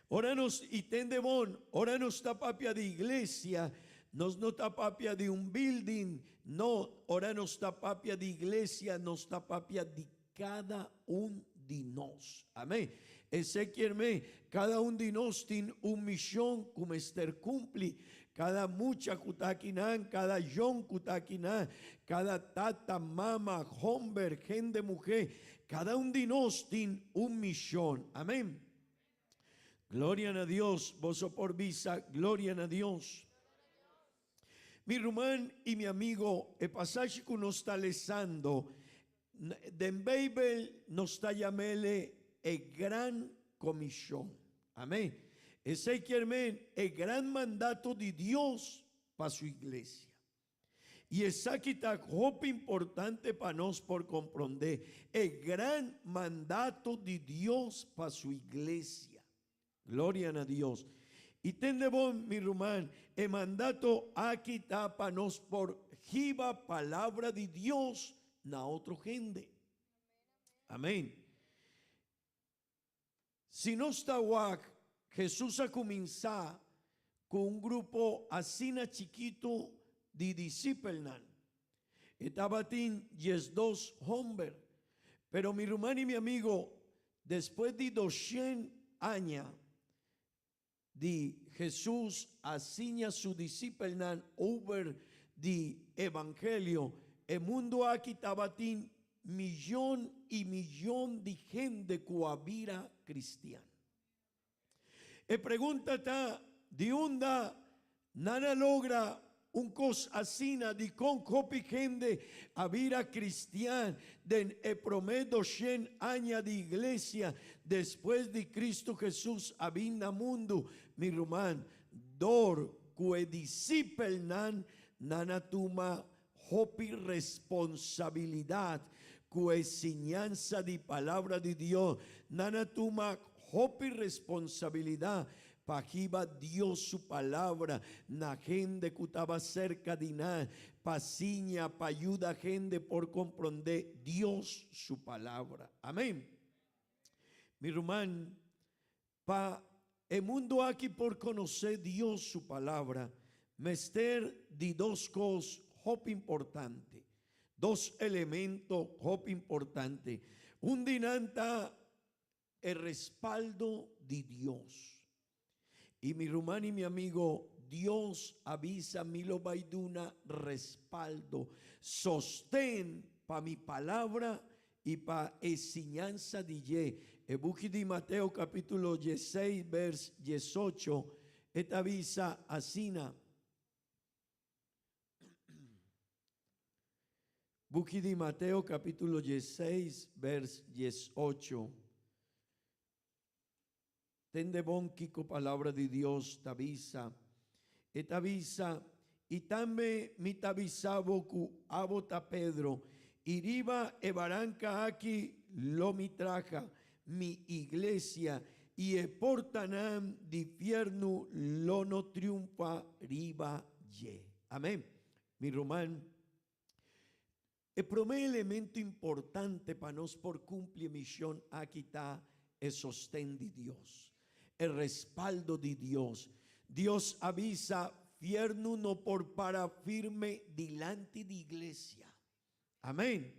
Ora nos, i tende bon, ora nos ta papia di iglesia, nos no ta papia di un building, no, ora nos ta papia di iglesia, nos ta papia di kada un di nos. Amén. Esei kier men, kada un di nos tin un mishon ku mester kumpli. Kada mucha ku ta akinan, kada yòn ku ta akinan, kada tata, mama, homber, hende muhé, kada un di nos tin un mishon. Amén. Gloria na Dios. Boso por bisa, Gloria na Dios. Mi ruman i mi amigo, e pasashi ku nos ta lesando den Beibel nos ta yam'ele e Gran Komishon. Amén. Esei kier men e gran mandato di Dios pa su iglesia. I esaki ta hopi importante pa nos por komprondé, e gran mandato di Dios pa su iglesia. Gloria na Dios. I tende bon, mi ruman, e mandato aki ta pa nos por hiba palabra di Dios na otro hende. Amén. Si nos ta wak, Hesus a kuminsá ku un grupo asina chikitu di disipelnan. E tabatin diesdos hòmber. Pero mi ruman i mi amigo, despues di doshen aña di. Hesus a siña su disipelnan over di evangelio, e mundu aki tabatin miyon i miyon di hende ku a bira kristian. E pregunta ta, di unda nan a logra un kos asina? Dikon hopi hende a bira kristian den e promé doshen aña di iglesia despues di Kristu Hesus a bin na mundu? Mi ruman, dor ku e disipelnan nan a tuma hopi responsabilidat ku e siñansa di Palabra di Dios. Nan a tuma hopi responsabilidat pa hiba Dios su Palabra na hende ku taba serka di nan, pa siña, pa yuda hende por komprondé Dios su Palabra. Amén. Mi ruman, pa e mundu aki por konosé Dios su Palabra, mester di dos kos hopi importante, dos elemento hopi importante. Un di nan ta e respaldo di Dios. I mi ruman i mi amigo, Dios a bisa mi lo bai duna respaldo, sosten pa mi palabra i pa e siñansa di dje. E buki di Mateo capítulo diesseis vers diesocho e ta bisa asina. Buki di Mateo capítulo diesseis vers diesocho. Tende bon kiko Palabra di Dios ta bisa. E ta bisa, I tambe mi ta bisa bo ku abo ta Pedro, i riba e baranka aki lo mi traha mi iglesia, i e portanan di fiernu lo no triunfa riba dje. Amen. Mi ruman. E promé elemento importante pa nos por cumpli e mision aki ta e sosten di Dios, e respaldo di Dios. Dios a bisa, Fiernu no por para firme dilanti di iglesia. Amen.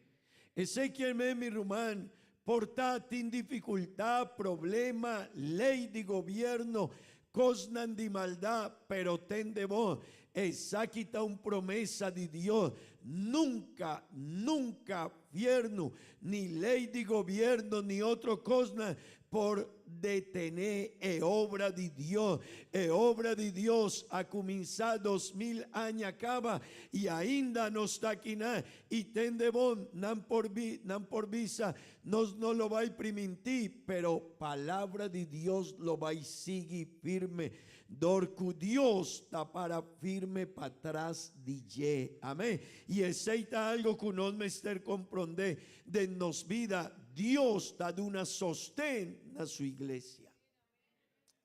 Esey kier men, mi ruman, por ta tin dificultad, problema, ley di gobierno, Kosnan di maldat, pero tende bo, esaki ta un promesa di Dios, nunka, nunka fiernu, ni lei di gobierno ni otro kosnan por detené e obra di Dios. E obra di Dios a kuminsá 2000 aña kaba i ainda nos ta akinan. I tende bon, nan por bi, nan por bisa, Nos no lo bai primintí, pero Palabra di Dios lo bai sigui firme, dor ku Dios ta para firme patras di dje. Amén. I esei ta algo ku nos mester komprondé den nos bida, Dios ta duna sosten na su iglesia.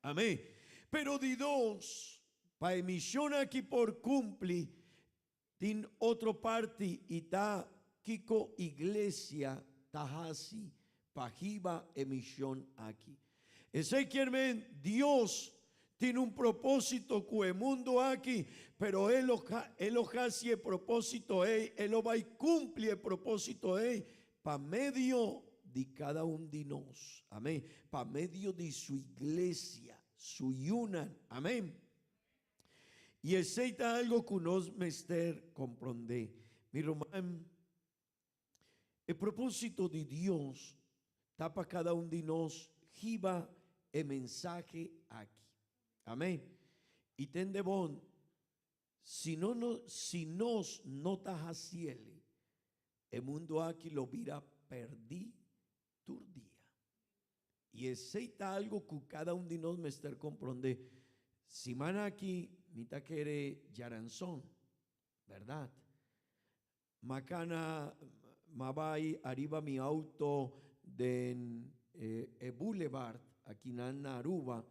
Amén. Pero di dos, pa e mishon aki por kumpli, Tin otro parti i ta kiko iglesia ta hasi pa hiba e mision aki. Esei kier men Dios tin un proposito ku e mundu aki, pero e lo e lo hasi e proposito ei, e lo bai kumpli e proposito ei pa medio di kada un di nos. Amen. Pa medio di su iglesia, su yunan. Amen. I esei ta algo ku nos mester komprondé. Mi ruman, e propósito di Dios ta pa kada un di nos hiba e mensahe aki. Amén. I tende bon, si no no si nos no ta hasiel, e mundu aki lo bira pèrdí tur dia. I esei ta algo ku kada un di nos mester komprondé. Siman aki mi ta kere djaranson, bèrdat? M'a kana, m'a bai ariba mi outo den e boulevard akinan na Aruba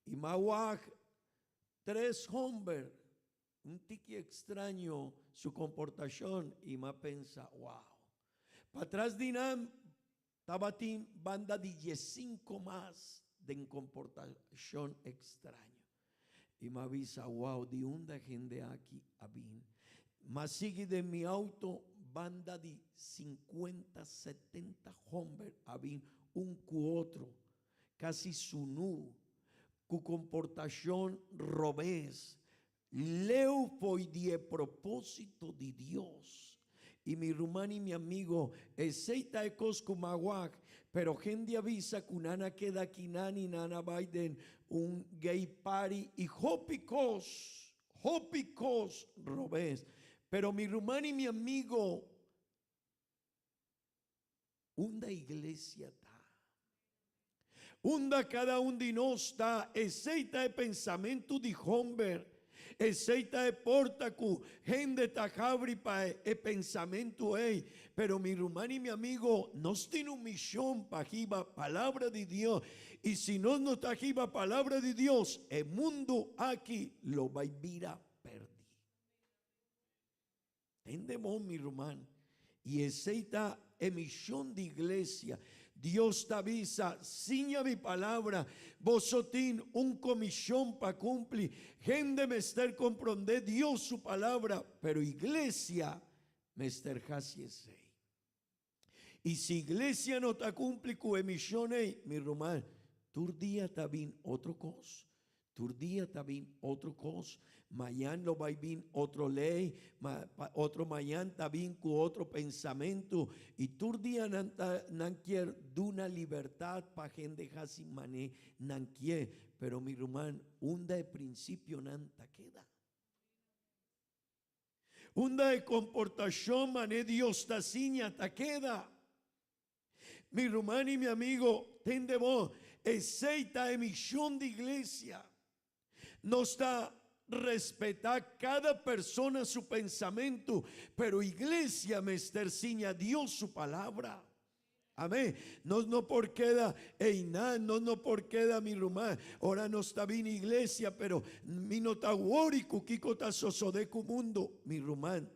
i m'a wak tres hòmber Un tiki extraño su comportacion y m'a pensa, wow. Patras di nan tabatin banda di diescinco mas den comportacion extraño. Y m'a bisa, wow, di unda hende aki a bin? M'a sigui den mi auto, banda di cincuenta, setenta homber a bin un cu otro, casi sunu. Ku komportashon robes, leu fo'i di e propósito di Dios. I mi ruman i mi amigo, esei ta e kos ku m'a wak, pero hende a bisa ku nan a keda kinan i nan a bai den un gay party i hopi kos, hopi kos robes. Pero mi ruman i mi amigo, Unda iglesia ta? Unda kada un di nos ta? Esei ta e pensamentu di homber. Esei ta e porta ku hende ta habri pa e pensamentu ei. Pero mi ruman i mi amigo, nos tin un mishon pa hiba Palabra di Dios. I si nos no ta hiba Palabra di Dios, e mundu aki lo bai bira pèrdí. Tende bon, mi ruman, i esei ta e mishon di iglesia. Dios ta bisa, Siña mi palabra. Boso tin un komishon pa kumpli. Hende mester komprondé Dios su palabra, pero iglesia mester hasi esei. I si iglesia no ta kumpli ku e mishon ei, mi ruman, tur dia ta bin otro kos. Tur dia ta bin otro kos. Mañan lo bai bin otro lei, ma pa otro mañan ta bin ku otro pensamentu. I tur dia nan ta nan kier duna libertat pa hende hasi man'e nan kier. Pero mi ruman, unda e prinsipionan ta keda? Unda e komportashon man'e Dios ta siña ta keda? Mi ruman i mi amigo, tende bon, esei ta e mishon di iglesia. Nos ta respetá kada persona su pensamentu, pero iglesia mester siña Dios su palabra. Amén. Nos no por keda einan, nos no por keda mi ruman. Ora nos ta bini iglesia, pero mi no ta wori ku kiko ta sosode ku mundo. Mi ruman,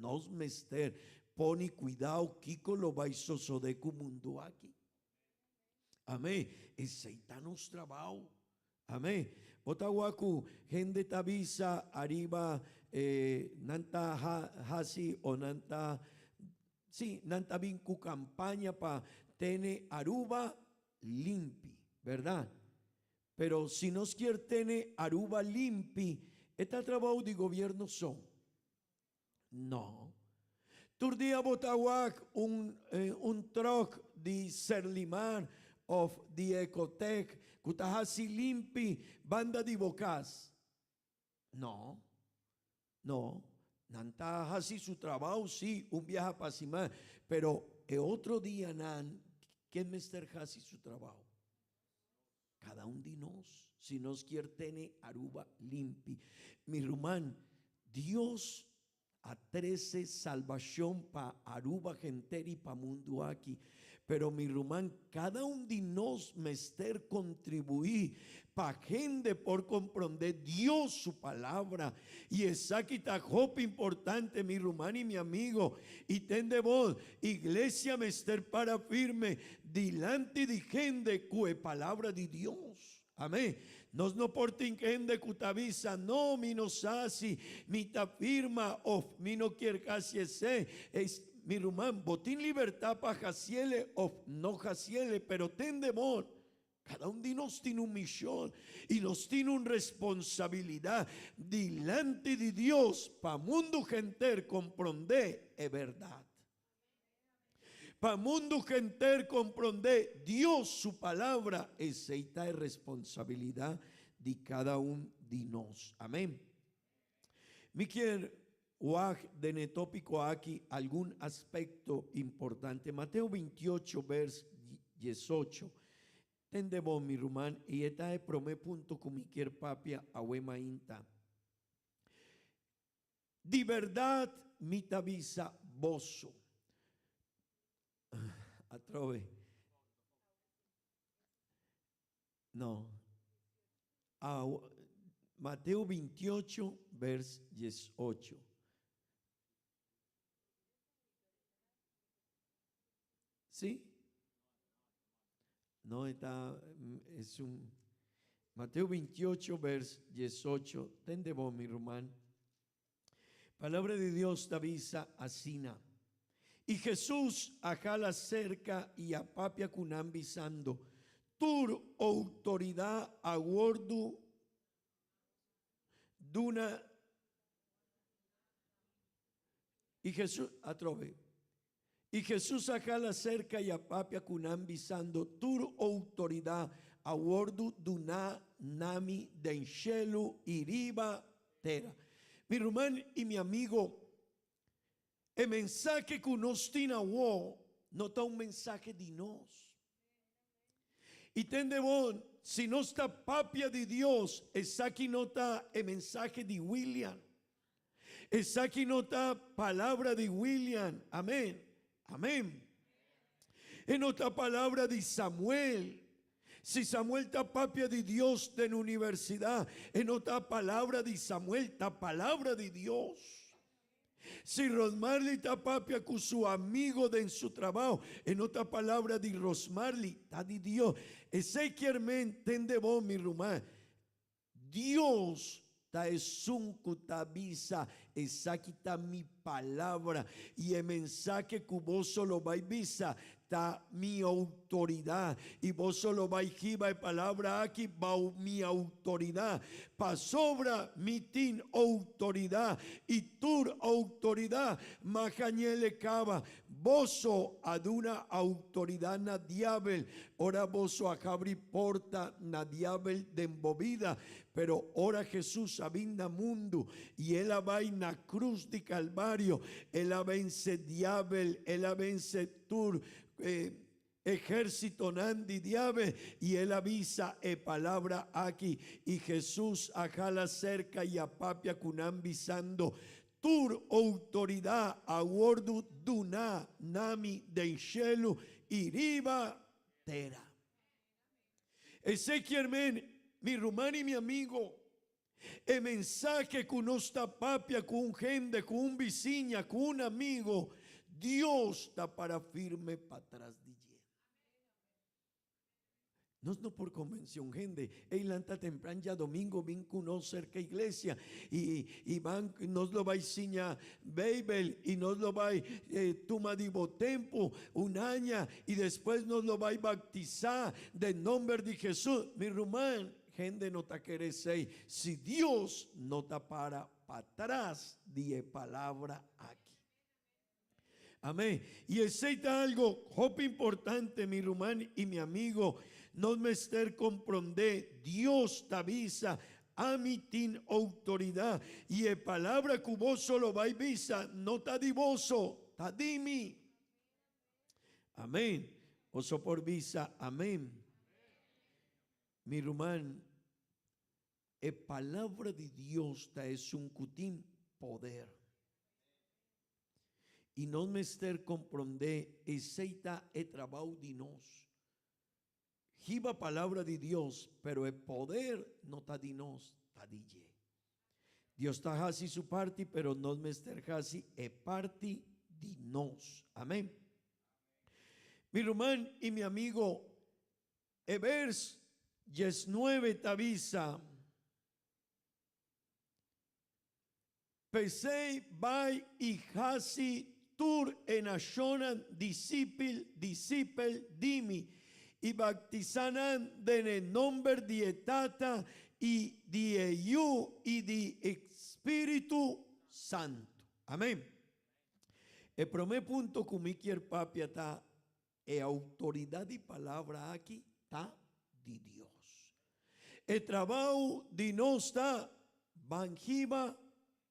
nos mester poni kuidao kiko lo bai sosode ku mundo aki. Amén. Esei ta nos trabao. Amén. Bo ta wak ku hende ta bisa ariba eh, nan ta ha, hasi o nan ta, sí, nan ta bin ku kampaña pa tene Aruba limpi, berdad? Pero si nos kier tene Aruba limpi, e ta trabou di gobierno so? No. Tur dia bo ta wak un un truck di Serlimar of di Ecotec ku ta hasi limpi banda di bo kas. No. No. Nan ta hasi su trabou si un biaha pa siman, pero e otro dianan ken mester hasi su trabou? Cada un di nos, si nos kier tene Aruba limpi. Mi ruman, Dios a trece salbacion pa Aruba henter y pa mundo aki. Pero mi ruman, cada un di nos mester contribui pa hende por compronde Dios su palabra. Y esaki ta hopi importante, mi ruman y mi amigo. Y tende bon, Iglesia mester para firme dilanti di hende ku e Palabra di Dios. Amén. Nos no por tin hende ku ta bisa, No, mi no sa si mi ta firma of mi no kier hasi esei. Es, mi ruman, bo tin libertad pa hasiele of no hasiele, pero tende bon, Kada un di nos tin un mishon i nos tin un responsabilidat dilanti di Dios pa mundu henter komprondé e bèrdat. Pa mundu henter komprondé Dios su Palabra, esei ta e responsabilidat di kada un di nos. Amén. Mi kier wak den e tópiko aki algun aspekto importante. Mateo 28 bers 18. Tende bon, mi ruman, i e ta e promé punto ku mi kier papia awe mainta. Di bèrdat mi ta bisa boso. Atrobe. No. Mateo 28, vers 18. Sí? No, está, es un Mateo 28, vers 18. Tende bon, mi ruman. Palabra di Dios ta bisa asina, I Hesus a hala serka i a papia ku nan bisando, Tur outoridat a wòrdu duna I Hesus, atrobe, I Hesus a hala serka i a papia ku nan bisando, Tur outoridat a wòrdu duná na mi den shelu i riba tera. Mi ruman i mi amigo, e mensahe ku nos tin awor no ta un mensahe di nos. I tende bon, si nos ta papia di Dios, esaki no ta e mensahe di William. Esaki no ta palabra di William. Amén. Amén. E no ta palabra di Samuel. Si Samuel ta papia di Dios den universidad, e no ta palabra di Samuel, ta palabra di Dios. Si Rosmarly ta papia cu su amigo den su trabao, e no ta palabra di Rosmarly, ta di Dios. Esey kier men tende bon, mi ruman. Dios ta esun cu ta bisa, Esaki ta mi palabra, y e mensahe cu boso lo bay bisa ta mi autoridad, y boso lo bay hiba e palabra aki bao mi autoridad, pasobra mi tin autoridad, y tur autoridad mahañele caba. Boso a duna autoridad na diabel ora boso a habri porta na diabel den bo bida, pero ora Jesus a bin na mundu y el a bay na cruz di Calvario, el a vence diabel, el a vence tur ehercitonan di diabel y el a bisa e palabra aki, y Jesus a hala cerca y a papia cu nan bisando, Tur outoridat a wòrdu duná na mi den shelu i riba tera. Esei kier men, mi ruman i mi amigo, e mensahe ku nos ta papia ku un hende, ku un bisiña, ku un amigo, Dios ta para firme patras di dje. Nos no por convence un hende. Ey lanta tempran djadomingo bin cu nos cerca iglesia y y ban nos lo bay siña Bijbel y nos lo bay tuma di bo tempo un aña y despues nos lo bay baptisa den nomber di Jesus. Mi ruman, hende no ta kere esey si Dios no ta para patras di e palabra aki. Amén. Y esey ta algo hopi importante, mi ruman y mi amigo. Nos mester comprende, Dios ta bisa, Ami tin autoridad. Y e palabra cu boso lo bay bisa no ta di boso, ta di mi. Amén. Boso por bisa amén. Mi ruman, e palabra di Dios ta esun cu tin poder. I nos mester komprondé esei ta e trabou di nos. Hiba palabra di Dios, pero e poder no ta di nos, ta di dje. Dios ta hasi su parti, pero nos mester hasi e parti di nos. Amén. Mi ruman i mi amigo, e vers diesnuebe ta bisa, P'esei bai i hasi tur e nashonnan disipel, disipel di mi, i baktisá nan den e nomber di e Tata i di e Yu i di e Spiritu Santu. Amen. E promé punto ku mi kier papia ta e outoridat di palabra aki ta di Dios. E trabou di nos ta ban hiba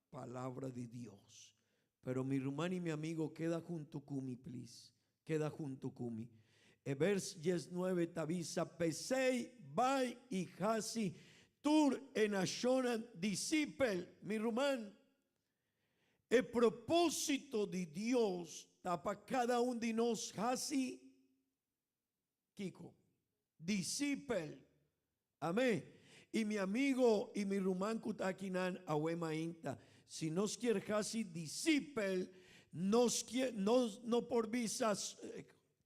palabra di Dios. Pero mi ruman y mi amigo keda hunto cu mi please. Keda hunto cu mi. E vers diesnuebe ta bisa pesey bai y haci tur e nacionnan disipel. Mi ruman, E propósito di Dios ta pa kada un di nos hasi kiko? Disipel. Amén. I mi amigo i mi ruman ku ta akinan awe mainta, si nos kier hasi disipel, nos kier, nos no por bisa,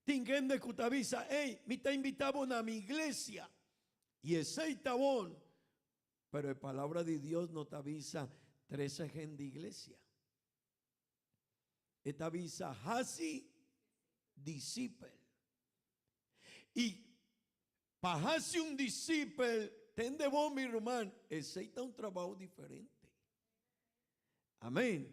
tin hende ku ta bisa, ey, mi ta invita bo na mi iglesia. I esei ta bon, Pero e palabra di Dios no ta bisa trece hende iglesia. E ta bisa haci disipel. Y Pa hasi un disipel, tende bon mi ruman, esei ta un trabou diferente. Amén.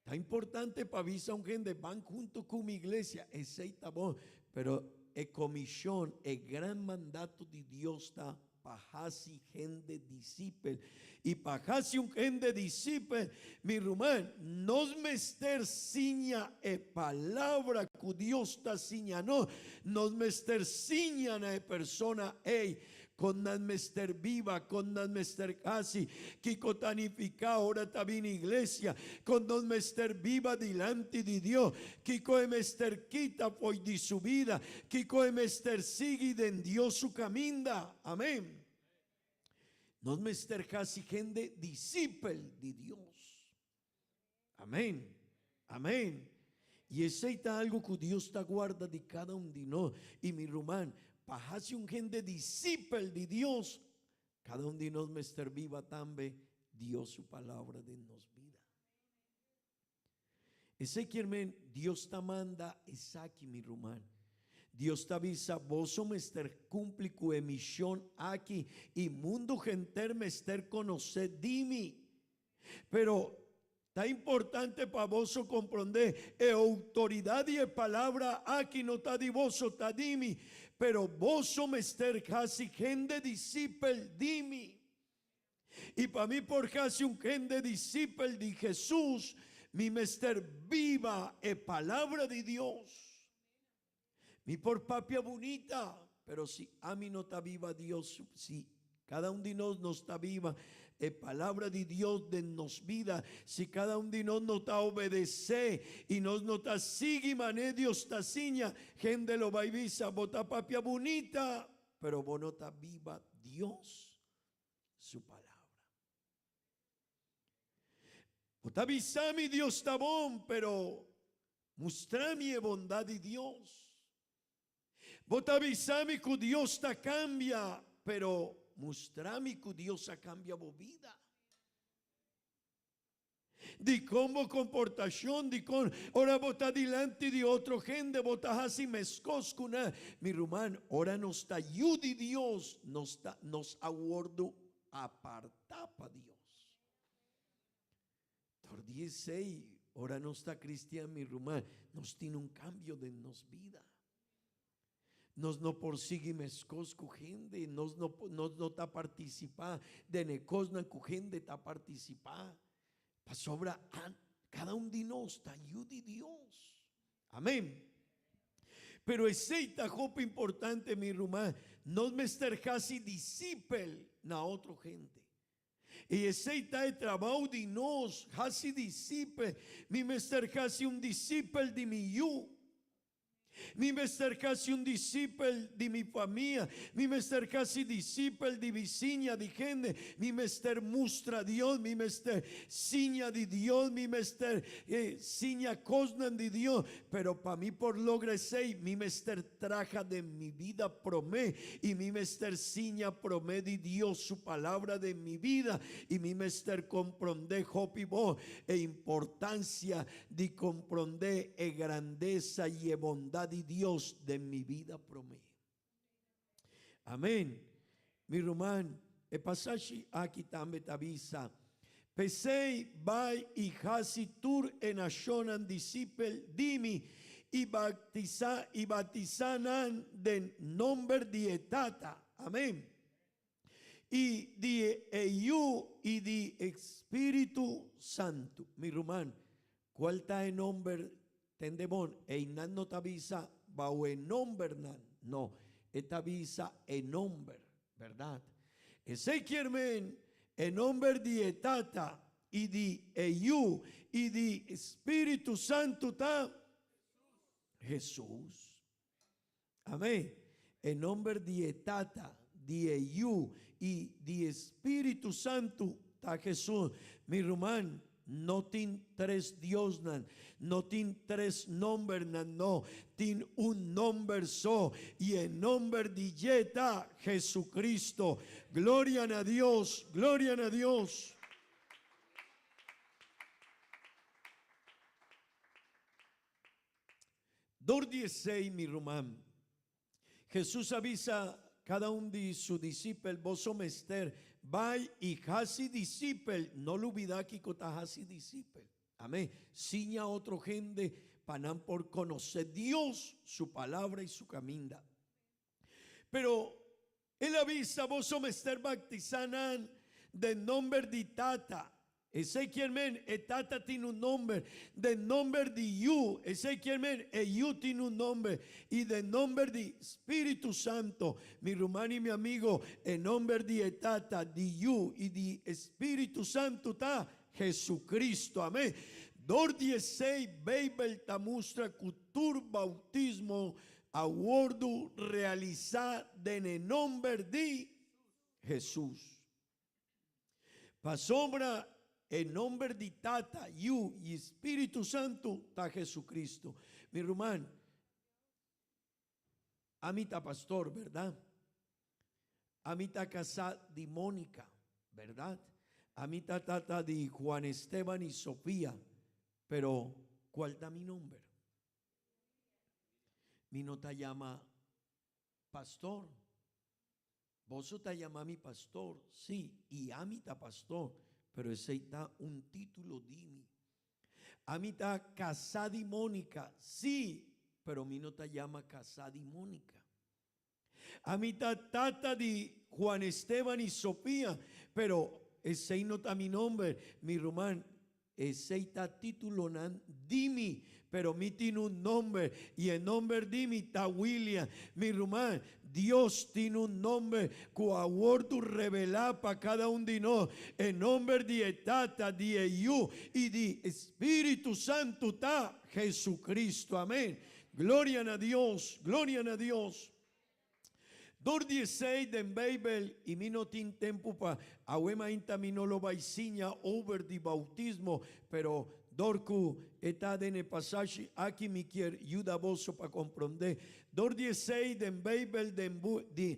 Ta importante pa bisa un hende ban hunto ku mi iglesia, esei ta bon, pero e komishon, e gran mandato di Dios ta pa hasi hende disipel. I pa hasi un hende disipel, mi ruman, nos mester siña e palabra ku Dios ta siña nos. Nos mester siña na e persona ei kon nan mester biba, kon nan mester hasi, kiko ta nifiká ora ta bini iglesia, kon nos mester biba dilanti di Dios, kiko e mester kita fo'i di su bida, kiko e mester sigui den Dios su kaminda. Amén. Nos mester hasi hende disipel di Dios. Amén. Amén. Y esey ta algo cu Dios ta guarda di cada un di nos. Y mi ruman, pa haci un hende disipel di Dios, cada un di nos mester biba tambe Dios su palabra den nos bida. Esey kier men Dios ta manda esaki mi ruman. Dios ta bisa boso mester cumpli cu e mision aki y mundo henter mester conoce di mi. Pero ta importante pa boso comprende e autoridad di e palabra aki no ta di boso, ta di mi. Pero boso mester haci hende disipel di mi. Y pa mi por haci un hende disipel di Jesus, mi mester biba e palabra di Dios. Mi por papia bunita, pero si ami no ta biba Dios, si cada un di nos no ta biba e palabra di Dios den nos bida, si cada un di nos no ta obedece y nos no ta sigui mane Dios ta siña, hende lo bay bisa, bo ta papia bunita, pero bo no ta biba Dios su palabra. Bo ta bisa mi Dios ta bon, pero mustra mi e bondad di Dios. Bo ta bisa mi cu Dios ta cambia, pero mustra mi cu Dios a cambia bo bida. Dikon bo komportashon, dikon ora bo ta dilanti di otro hende bo ta hasi meskos ku nan? Mi ruman, ora nos ta yu di Dios, nos ta nos a wòrdu apartá pa Dios. Dor di esei, ora nos ta kristian, mi ruman, nos tin un kambio den nos bida. Nos no por sigui meskos ku hende, nos no nos no ta partisipá den e kosnan ku hende ta partisipá, pasobra kada un di nos ta yu di Dios. Amén. Pero esei ta hopi importante, mi ruman, nos mester hasi disipel na otro hende. I esei ta e trabou di nos, hasi disipel. Mi mester hasi un disipel di mi yu. Mi mester casi un disipel di mi famia, mi mester casi disipel di bisiña, di hende, mi mester mustra Dios, mi mester siña di Dios, mi mester siña cosnan di Dios, pero pa mi por logra esey, mi mester traha den mi bida prome y mi mester siña prome di Dios su palabra den mi bida y mi mester compronde hopi bo e importancia Di komprondé e grandesa i e bondat di Dios den mi bida promé. Amén. Mi ruman, e pasashi aki tambe ta bisa, P'esei bai i hasi tur e nashonnan disipel di mi, i batisá i batisá nan den nomber di e Tata. Amén. I di e Yu i di e Spiritu Santu. Mi ruman, cual ta e nomber? Tende bon, einan no ta bisa bao e nombernan, no, e ta bisa e nomber, berdad? Esey kier men e nomber di e Tata i di e Yu i di Spiritu Santu ta Jesus. Amén. E nomber di e Tata, di e Yu i di e Spiritu Santu ta Hesus. Mi ruman, no tin tres Diosnan, no tin tres nombernan, no, tin un nomber so, i e nomber di dje ta Jesucristo. Gloria na Dios, gloria na Dios. Dor di esei, mi ruman, Hesus a bisa kada un di su disipel, Boso mester bai i hasi disipel. No lubidá kiko ta hasi disipel. Amén. Siña otro hende pa nan por konosé Dios, su Palabra i su kaminda. Pero el a bisa, Boso mester baktisá nan den nomber di Tata. Esei kier men e Tata tin un nomber, den nomber di Yu, esei kier men e Yu tin un nomber, i den nomber di Spiritu Santo. Mi ruman i mi amigo, e nomber di e Tata, di Yu i di e Spiritu Santu ta Jesucristo. Amen. Dor di esei Beibel ta mustra ku tur boutismo a wordu realisá den e nomber di Hesus. Pasobra e nomber di Tata, Yu i Spiritu Santu ta Jesucristo. Mi ruman, ami ta pastor, berdad? Ami ta kasá di Monica, berdad? Ami ta tata di Juan Esteban i Sofia, pero cual ta mi nomber? Mi no ta yama pastor. Boso ta yama mi pastor, sí, i ami ta pastor, pero esei ta un título di mi. Ami ta kasá di Monica, sí, pero mi no ta yama kasá di Monica. Ami ta tata di Juan Esteban i Sofia, pero esei no ta mi nomber, mi ruman, Esei ta títulonan di mi, pero mi tin un nomber, i e nomber di mi ta William. Mi ruman, Dios tin un nomber ku a wòrdu revelá pa kada un di nos. E nomber di e Tata, di e Yu i di Spiritu Santu ta Jesucristo. Amén. Gloria na Dios, gloria na Dios. Dor di esei den Beibel i mi no tin tempu pa awe mainta mi no lo bai siña over di bautismo, pero dor ku e ta den e pasashi aki mi kier yuda boso pa komprondé. Dor di esei den Beibel den di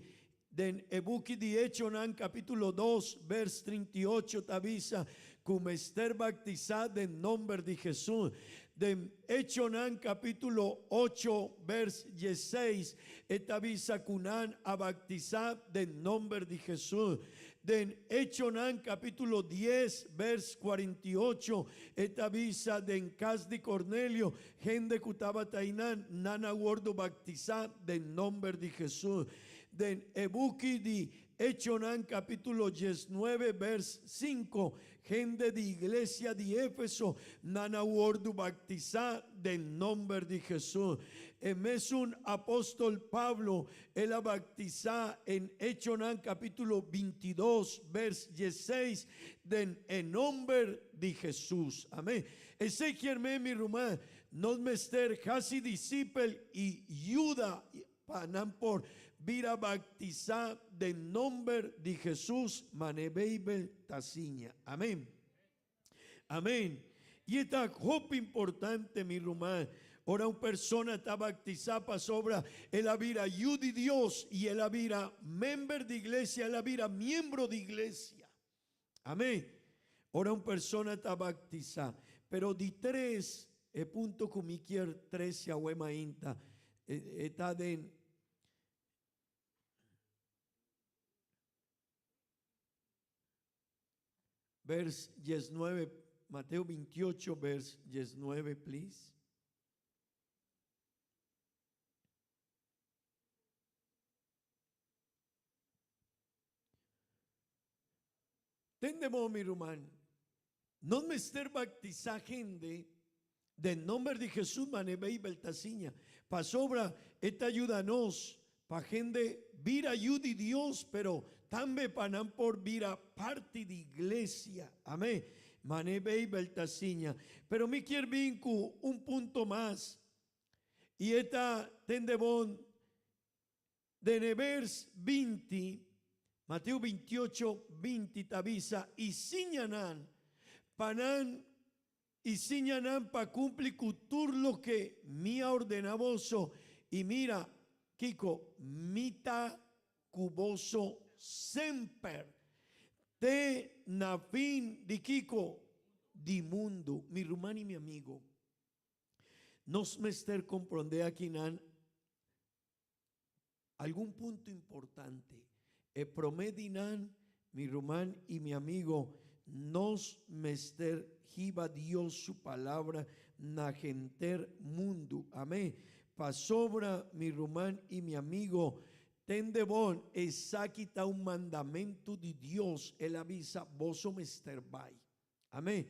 den e buki di Echonan kapitulo dos bers 38 ta bisa ku mester baktisá den nomber di Hesus. Den Echonan capítulo ocho vers dieseis e ta bisa cu nan a bactisa den nomber di Jesus. Den Echonan capítulo dies vers 48 e ta bisa den cas di Cornelio hende cu tabata einan nan a wordo bactisa den nomber di Jesus. Den e buki di Echonan capítulo 19 vers 5 Hende di iglesia di Efeso, nan a wordu baktisá den nomber di Hesus. E mesun apostol Pablo, el a baktisá en Echonan kapítulo 22, bers 16, den e nomber di Hesus. Amén. Esei kier men, mi ruman, nos mester hasi disipel i yuda Pa nan por bira baktisá den nomber di Hesus, man'e Beibel ta siña. Amén. Amén. I e ta hopi importante, mi ruman, ora un persona ta baktisá pasobra el a bira yu di Dios i el a bira member di iglesia, el a bira miembro di iglesia. Amén. Ora un persona ta baktisá. Pero di tres, e punto ku mi kier trese awe mainta, e ta den vers 19, Mateo 28, vers 19, please. Tende bon, mi ruman, nos mester baktisá hende den nomber di Hesus manera Beibel ta siña, pasobra e ta yuda nos pa hende bira yu di Dios, pero tambe pa nan por bira parti di iglesia. Amén. Manera Beibel ta siña. Pero mi kier bin ku un punto mas, i e ta, tende bon, Den e bers 20, Mateo 28, 20 ta bisa, I siña nan pa nan, i siña nan pa kumpli ku tur loke mi a ordená boso, i mira, kiko? Mi ta ku boso semper, te na fin di kiko? Di mundu. Mi ruman i mi amigo, nos mester komprondé akinan. Algun punto importante. E promé di nan, mi ruman i mi amigo, nos mester hiba Dios su palabra na henter mundu. Amén. Pasobra, mi ruman i mi amigo, tende bon, esaki ta un mandamentu di Dios, El a bisa, boso mester bai. Amén.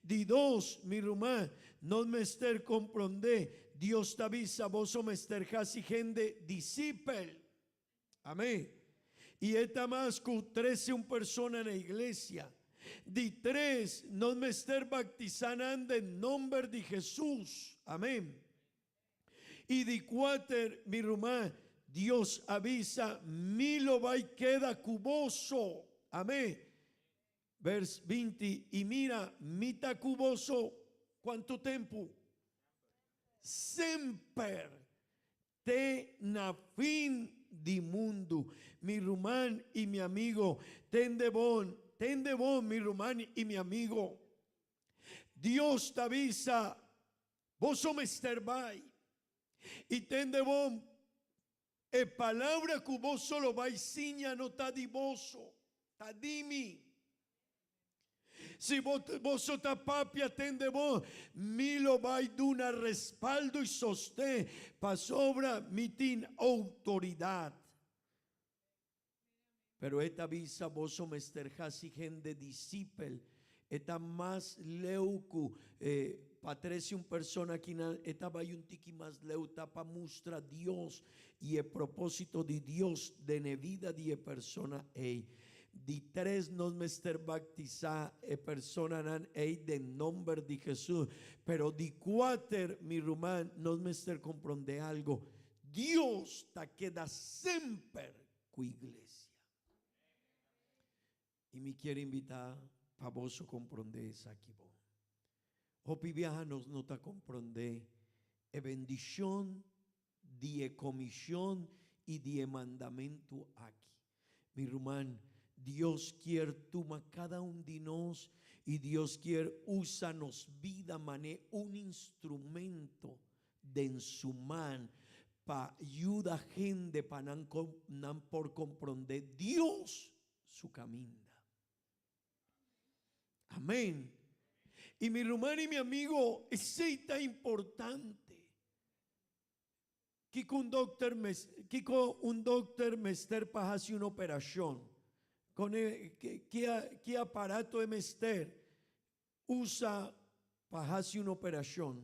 Di dos, mi ruman, nos mester komprondé, Dios ta bisa boso mester hasi hende disipel. Amén. I e ta mas ku trese un persona na iglesia. Di tres, nos mester baktisá nan den nomber di Hesus. Amén. I di kuater, mi ruman, Dios a bisa, Mi lo bai keda ku boso. Amén. Vers 20, I mira, mi ta ku boso kuantu tempu? Semper, te na fin di mundu. Mi ruman i mi amigo, tende bon, tende bon, mi ruman i mi amigo. Dios ta bisa, boso mester bai. I tende bon, E palabra ku boso lo bai siña no ta di boso, ta di mi. Si bo boso ta papia tende bo, mi lo bai duna respaldo i sosten, pasobra mi tin outoridat. Pero e ta bisa boso mester hasi hende disipel. E ta mas leu ku e pa trese un persona akinan, e ta bai un tiki mas leu, ta pa mustra Dios i e propósito di Dios den e vida di e persona ei. Di tres, nos mester baktisá e personanan ei den nomber di Hesus. Pero di kuater, mi ruman, nos mester komprondé algo, Dios ta keda semper ku iglesia. I mi kier invitá pa boso komprondé esaki bon. Hopi biaha nos no ta komprondé e bendishon di e komishon i di e mandamentu aki. Mi ruman, Dios kier tuma kada un di nos i Dios kier usa nos bida man'é un instrumento den su man pa yuda hende pa nan nan por komprondé Dios su kaminda. Amén. I mi ruman i mi amigo, esei ta importante. Kiko un dokter kiko un dokter mester pa hasi un operashon? Kon e ki ki aparato e mester usa pa hasi un operashon?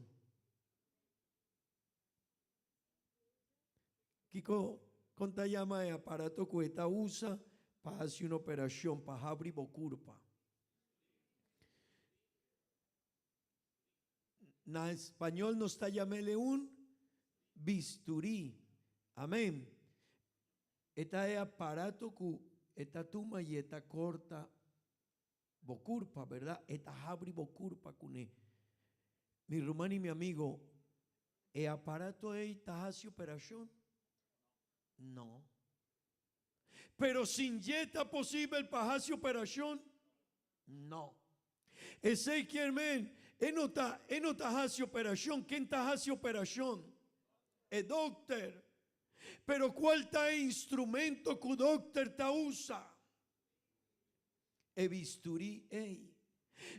Kiko kon ta yama e aparato ku e ta usa pa hasi un operashon pa habri bo kurpa? Na español nos ta yam'ele un bisturí. Amén. E ta e aparato ku e ta tuma i e ta korta bo kurpa, bèrdat? E ta habri bo kurpa kuné. Mi ruman i mi amigo, e aparato ei ta hasi operashon? No. Pero sin dje ta posibel pa hasi operashon? No. Esei kier men, e no ta, e no ta hasi operashon. Ken ta hasi operashon? E dokter. Pero kual ta e instrumento ku dokter ta usa? E bisturí ei.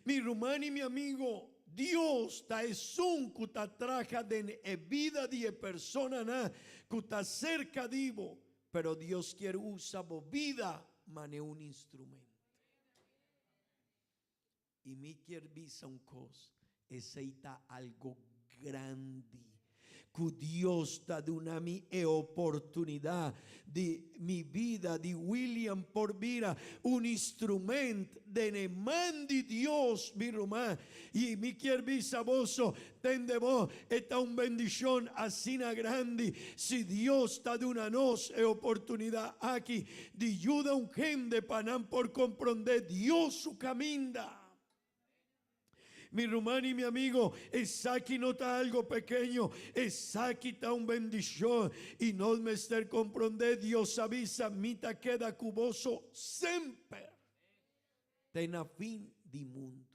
Mi ruman i mi amigo, Dios ta esun ku ta traha den e bida di e personanan ku ta serka di bo, pero Dios kier usa bo bida manera un instrumento. I mi kier bisa un kos, esei ta algo grandi ku Dios ta duna mi e oportunidat di mi bida di William por bira un instrument den e man di Dios, mi ruman. I mi kier bisa boso, tende bo, e ta un bendishon asina grandi si Dios ta duna nos e oportunidat aki di yuda un hende pa nan por komprondé Dios su kaminda. Mi ruman i mi amigo, esaki no ta algo pekeño, esaki ta un bendishon i nos mester komprondé Dios a bisa, Mi ta keda ku boso semper, te na fin di mundu.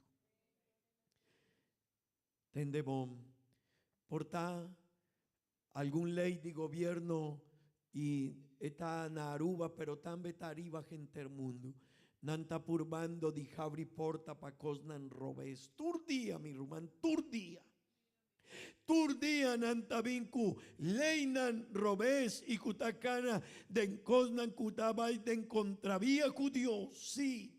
Tende bon, por ta algun lei di gobierno i. E ta na Aruba pero tambe ta ariba henter mundu. Nan ta purbando di habri porta pa kosnan robes. Tur dia, mi ruman, tur dia. Tur dia nan ta bin ku leinan robes i ku ta kana den kosnan ku ta bai den kontravia ku Dios. Sí.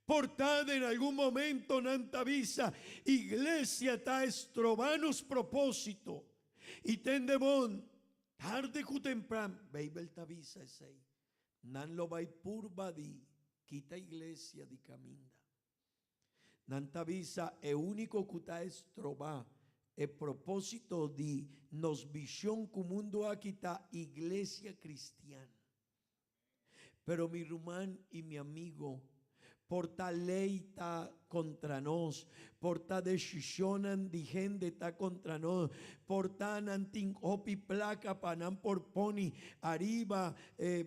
Por ta den algun momento nan ta bisa, Iglesia ta estroba nos propósito. I tende bon, tarde ku tempran, Beibel ta bisa esei, nan lo bai purba di kita iglesia di kaminda. Nan ta bisa e úniko ku ta estroba e propósito di nos vishon ku mundu aki ta iglesia kristian. Pero mi ruman y mi amigo, por ta ley ta contra nos, por ta decisionnan di hende ta contra nos, por ta nan tin hopi placa pa nan por poni ariba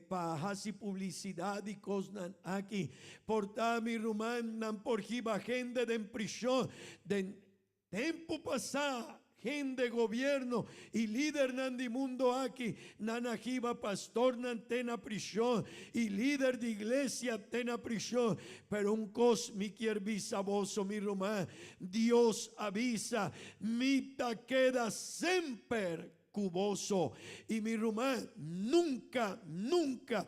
pa haci publicidad di cosnan aki, por ta mi ruman nan por hiba hende den prishon, den Tempu pasá, hende, gobierno i lidernan di mundo aki nan a hiba pastornan te na prishon i lider di iglesia te na prishon. Pero un kos mi kier bisa boso, mi ruman, Dios a bisa, Mi ta keda semper ku boso. I mi ruman, nunka, nunka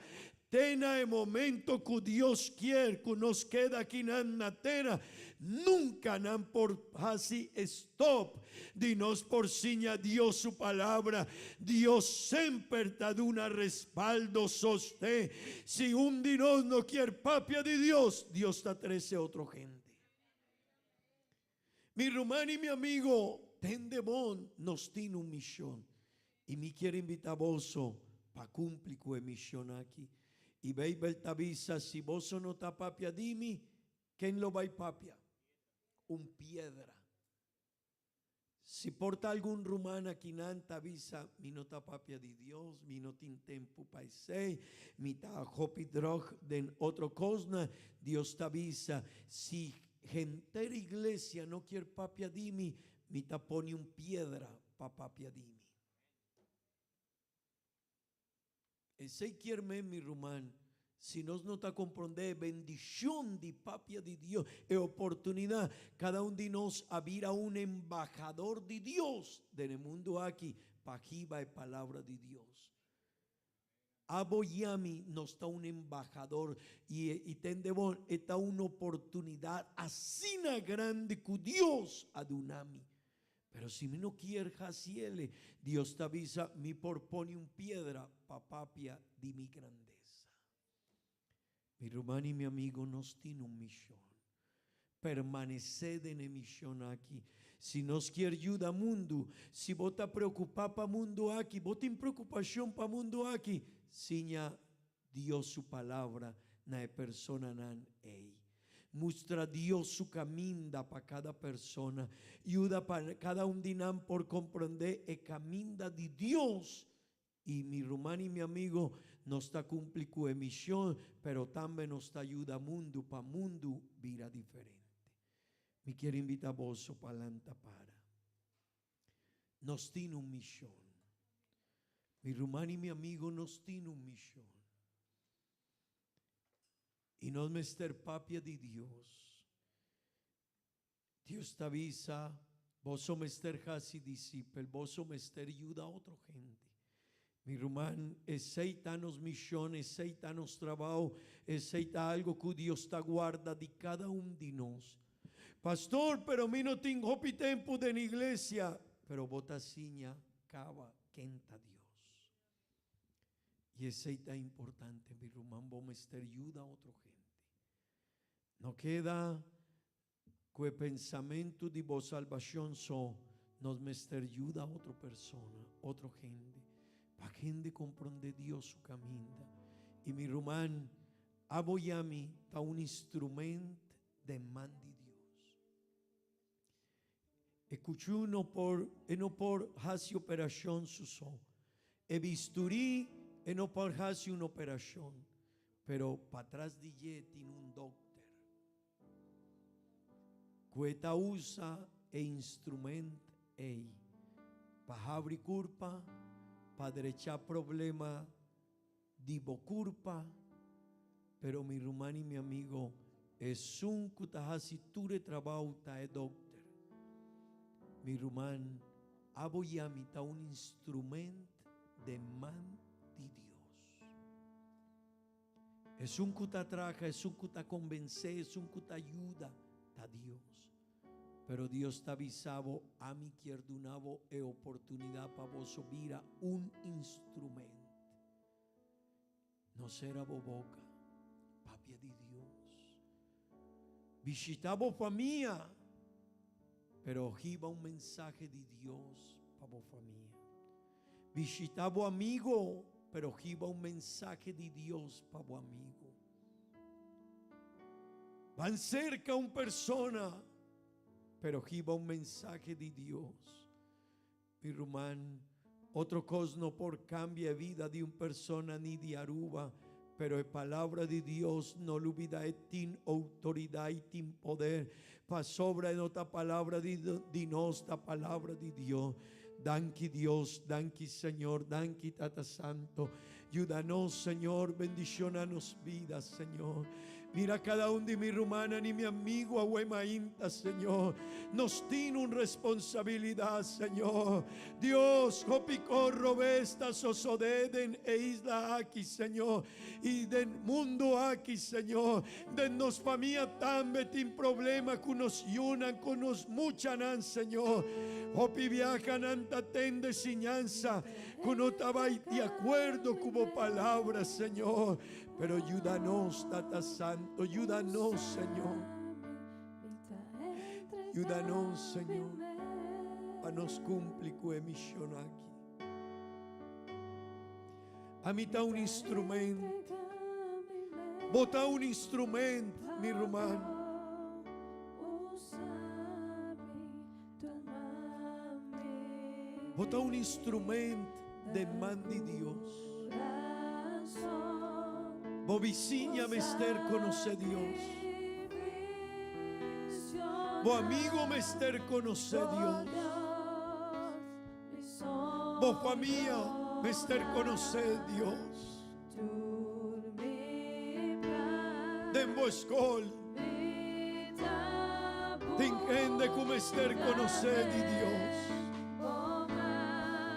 Te na e momento cu Dios kier cu nos keda akinan na tera, nunca nan por haci stop di nos por siña Dios su palabra. Dios semper ta duna respaldo, sosten. Si un di nos no kier papia di Dios, Dios ta trece otro hende. Mi ruman y mi amigo, tende bon, nos tin un mision. Y mi kier invita boso pa cumpli cu e mision aki. Y Bijbel ta bisa, si boso no ta papia di mi, ken lo bay papia? Un piedra. Si por ta algun ruman akinan ta bisa, mi no ta papia di Dios, mi no tin tempu pa esei, mi ta hopi drog den otro cosnan, Dios ta bisa, si Henter iglesia no kier papia di mi, mi ta pone un piedra pa papia di mi. Esei kier men, mi ruman, si nos no ta comprende e bendicion di papia di Dios, e oportunidad, cada un di nos a bira un embahador di Dios den e mundo aki pa hiba e palabra di Dios. Abo yami nos ta un embahador y y tende bon e ta un oportunidad asina grandi cu Dios a duna mi. Pero si mi no kier haciele, Dios ta bisa mi por pone un piedra pa papia di mi grandeza. Mi ruman y mi amigo nos tin un mision. Permanece den e mision aki. Si nos kier yuda mundu, si bo ta preocupa pa mundu aki, bo tin preocupacion pa mundu aki, siña Dios su palabra na e personanan ey. Mustra Dios su caminda pa cada persona. Yuda pa cada un di nan por comprende e caminda di Dios Y mi ruman y mi amigo, nos ta cumpli cu e mision, pero tambe nos ta yuda mundu pa mundu bira diferente. Mi kier invita boso pa lanta para. Nos tin un mision. Mi ruman y mi amigo, nos tin un mision. Y nos mester papia di Dios. Dios ta bisa, Boso mester hasi disipel, boso mester yuda otro hende. Mi ruman, esei ta nos mishon, esei ta nos trabou, esei ta algo ku Dios ta guarda di kada un di nos. Pastor, pero mi no tin hopi tempu den iglesia. Pero bo ta siña kaba ken ta Dios. I esei ta importante, mi ruman, bo mester yuda otro hende. No keda Ku e pensamentu di bo salbashon so, nos mester yuda otro persona, otro hende, pa hende komprondé Dios su kaminda. I mi ruman, abo i ami ta un instrument den man di Dios. E kuchú no por, e no por hasi operashon su so. E bisturí e no por hasi un operashon, pero patras di dje tin un dokter. Ku e ta usa e instrument ei pa habri kurpa, pa drechá problema. di bo kurpa, pero mi ruman i mi amigo, esun ku ta hasi tur e trabou ta e dokter. Mi ruman, abo i ami ta un instrument den man di Dios. Esun ku ta traha, esun ku ta konbensé, esun ku ta yuda, ta Dios. Pero Dios ta bisa bo, Ami kier duna bo e oportunidat pa boso bira un instrument. No sera bo boka, papia di Dios. Bishita bo famia, pero hiba un mensahe di Dios pa bo famia. Bishita bo amigo, pero hiba un mensahe di Dios pa bo amigo. Ban cerca un persona, pero hiba un mensahe di Dios. Mi ruman, otro cos no por cambia e vida di un persona ni di Aruba, pero e palabra di Dios no lubida e tin autoridad y tin poder, pasobra e no ta palabra di di nos, ta palabra di Dios. Danki Dios, danki Señor, danki Tata Santo. Yuda nos, Señor, bendiciona nos vida, Señor. Mira cada un di mi rumannan y mi amigo awe mainta, Señor. Nos tin un responsabilidad, Señor. Dios, hopi cos robes ta sosode den e isla aki, Señor, y den mundo aki, Señor. Den nos famia tambe tin problema cu nos yunan, cu nos muchanan, Señor. Hopi biaha nan ta tende siñansa cu no ta bay di acuerdo cu bo palabra, Señor. Pero yuda nos, Tata Santo, yuda nos, Señor. Yuda nos, Señor, pa nos cumpli cu e mision aki. Ami ta un instrument. Bo ta un instrument, mi ruman. Bo ta un instrument den man di Dios. Bo bisiña mester conoce Dios. Bo amigo mester conoce Dios. Bo famia mester conoce Dios. Den bo skol tin hende ku mester konosé di Dios.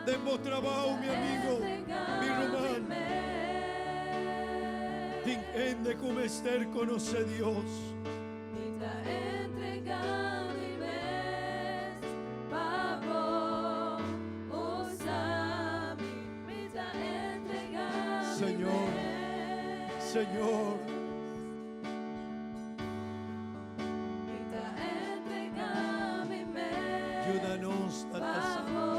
Den bo trabou, mi amigo, mi ruman, tin hende ku mester konosé Dios. Señor, Señor. Yuda nos, Tata Santo.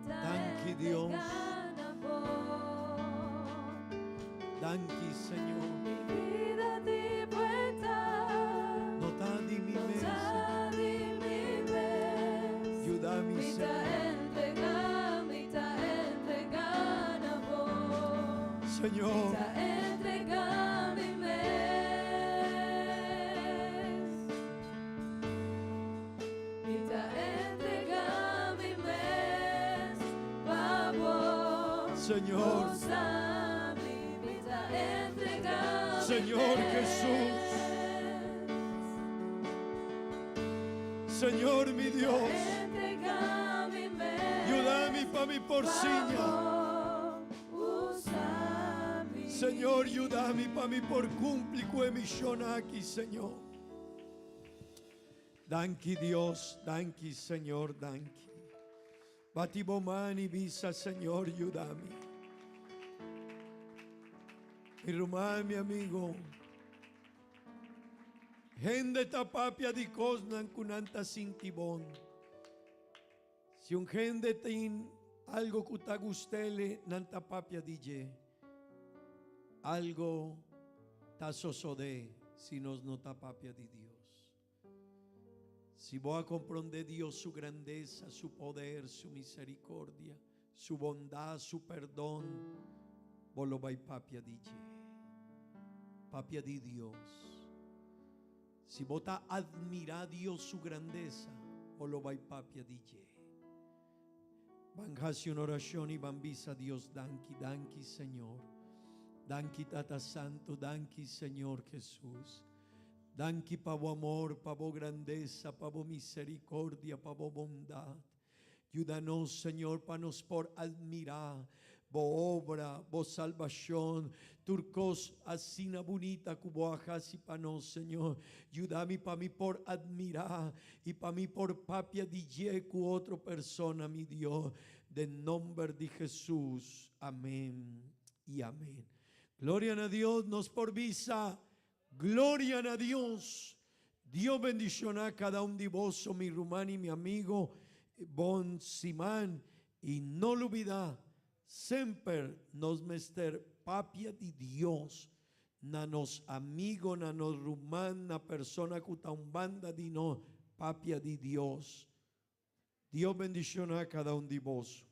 Danki Dios. Danki Señor. No ta di mi mes. Yuda mi Señor. Señor. Señor. Señor Jesús. Señor mi Dios. Yudami pa mi por siña. Señor, yudami pa mi por cumpli cu e mision aki, Señor. Danki Dios, danki Señor, danki. Bati bo man y bisa, Señor, yudami. Mi ruman, mi amigo, hende ta papia di cosnan cu nan ta sinti bon. Si un hende tin algo cu ta gustele, nan ta papia di dje. Algo ta sosode si nos no ta papia di Dios. Si bo a compronde Dios su grandeza, su poder, su misericordia, su bondad, su perdon, bo lo bay papia di dje. Papia di Dios. Si bo ta admirá Dios su grandesa, bo lo bai papia di dje. Ban hasi un orashon i ban bisa Dios danki, danki Señor. Danki Tata Santu, danki Señor Jesus. Danki pa bo amor, pa bo grandesa, pa bo misericordia, pa bo bondad. Yuda nos, Señor, pa nos por admirá Bo obra, Bo salbashon, tur kos asina bunita ku Bo a hasi pa nos, Señor. Yuda mi pa mi por admirá i pa mi por papia di dje ku otro persona, mi Dios. Den nomber di Jesus. Amén i amén. Gloria na Dios, nos por bisa, Gloria na Dios! Dios bendiciona cada un di boso mi ruman y mi amigo bon siman y no lubida semper nos mester papia di Dios na nos amigo na nos ruman na persona cu ta un banda di nos papia di Dios Dios bendiciona cada un di boso.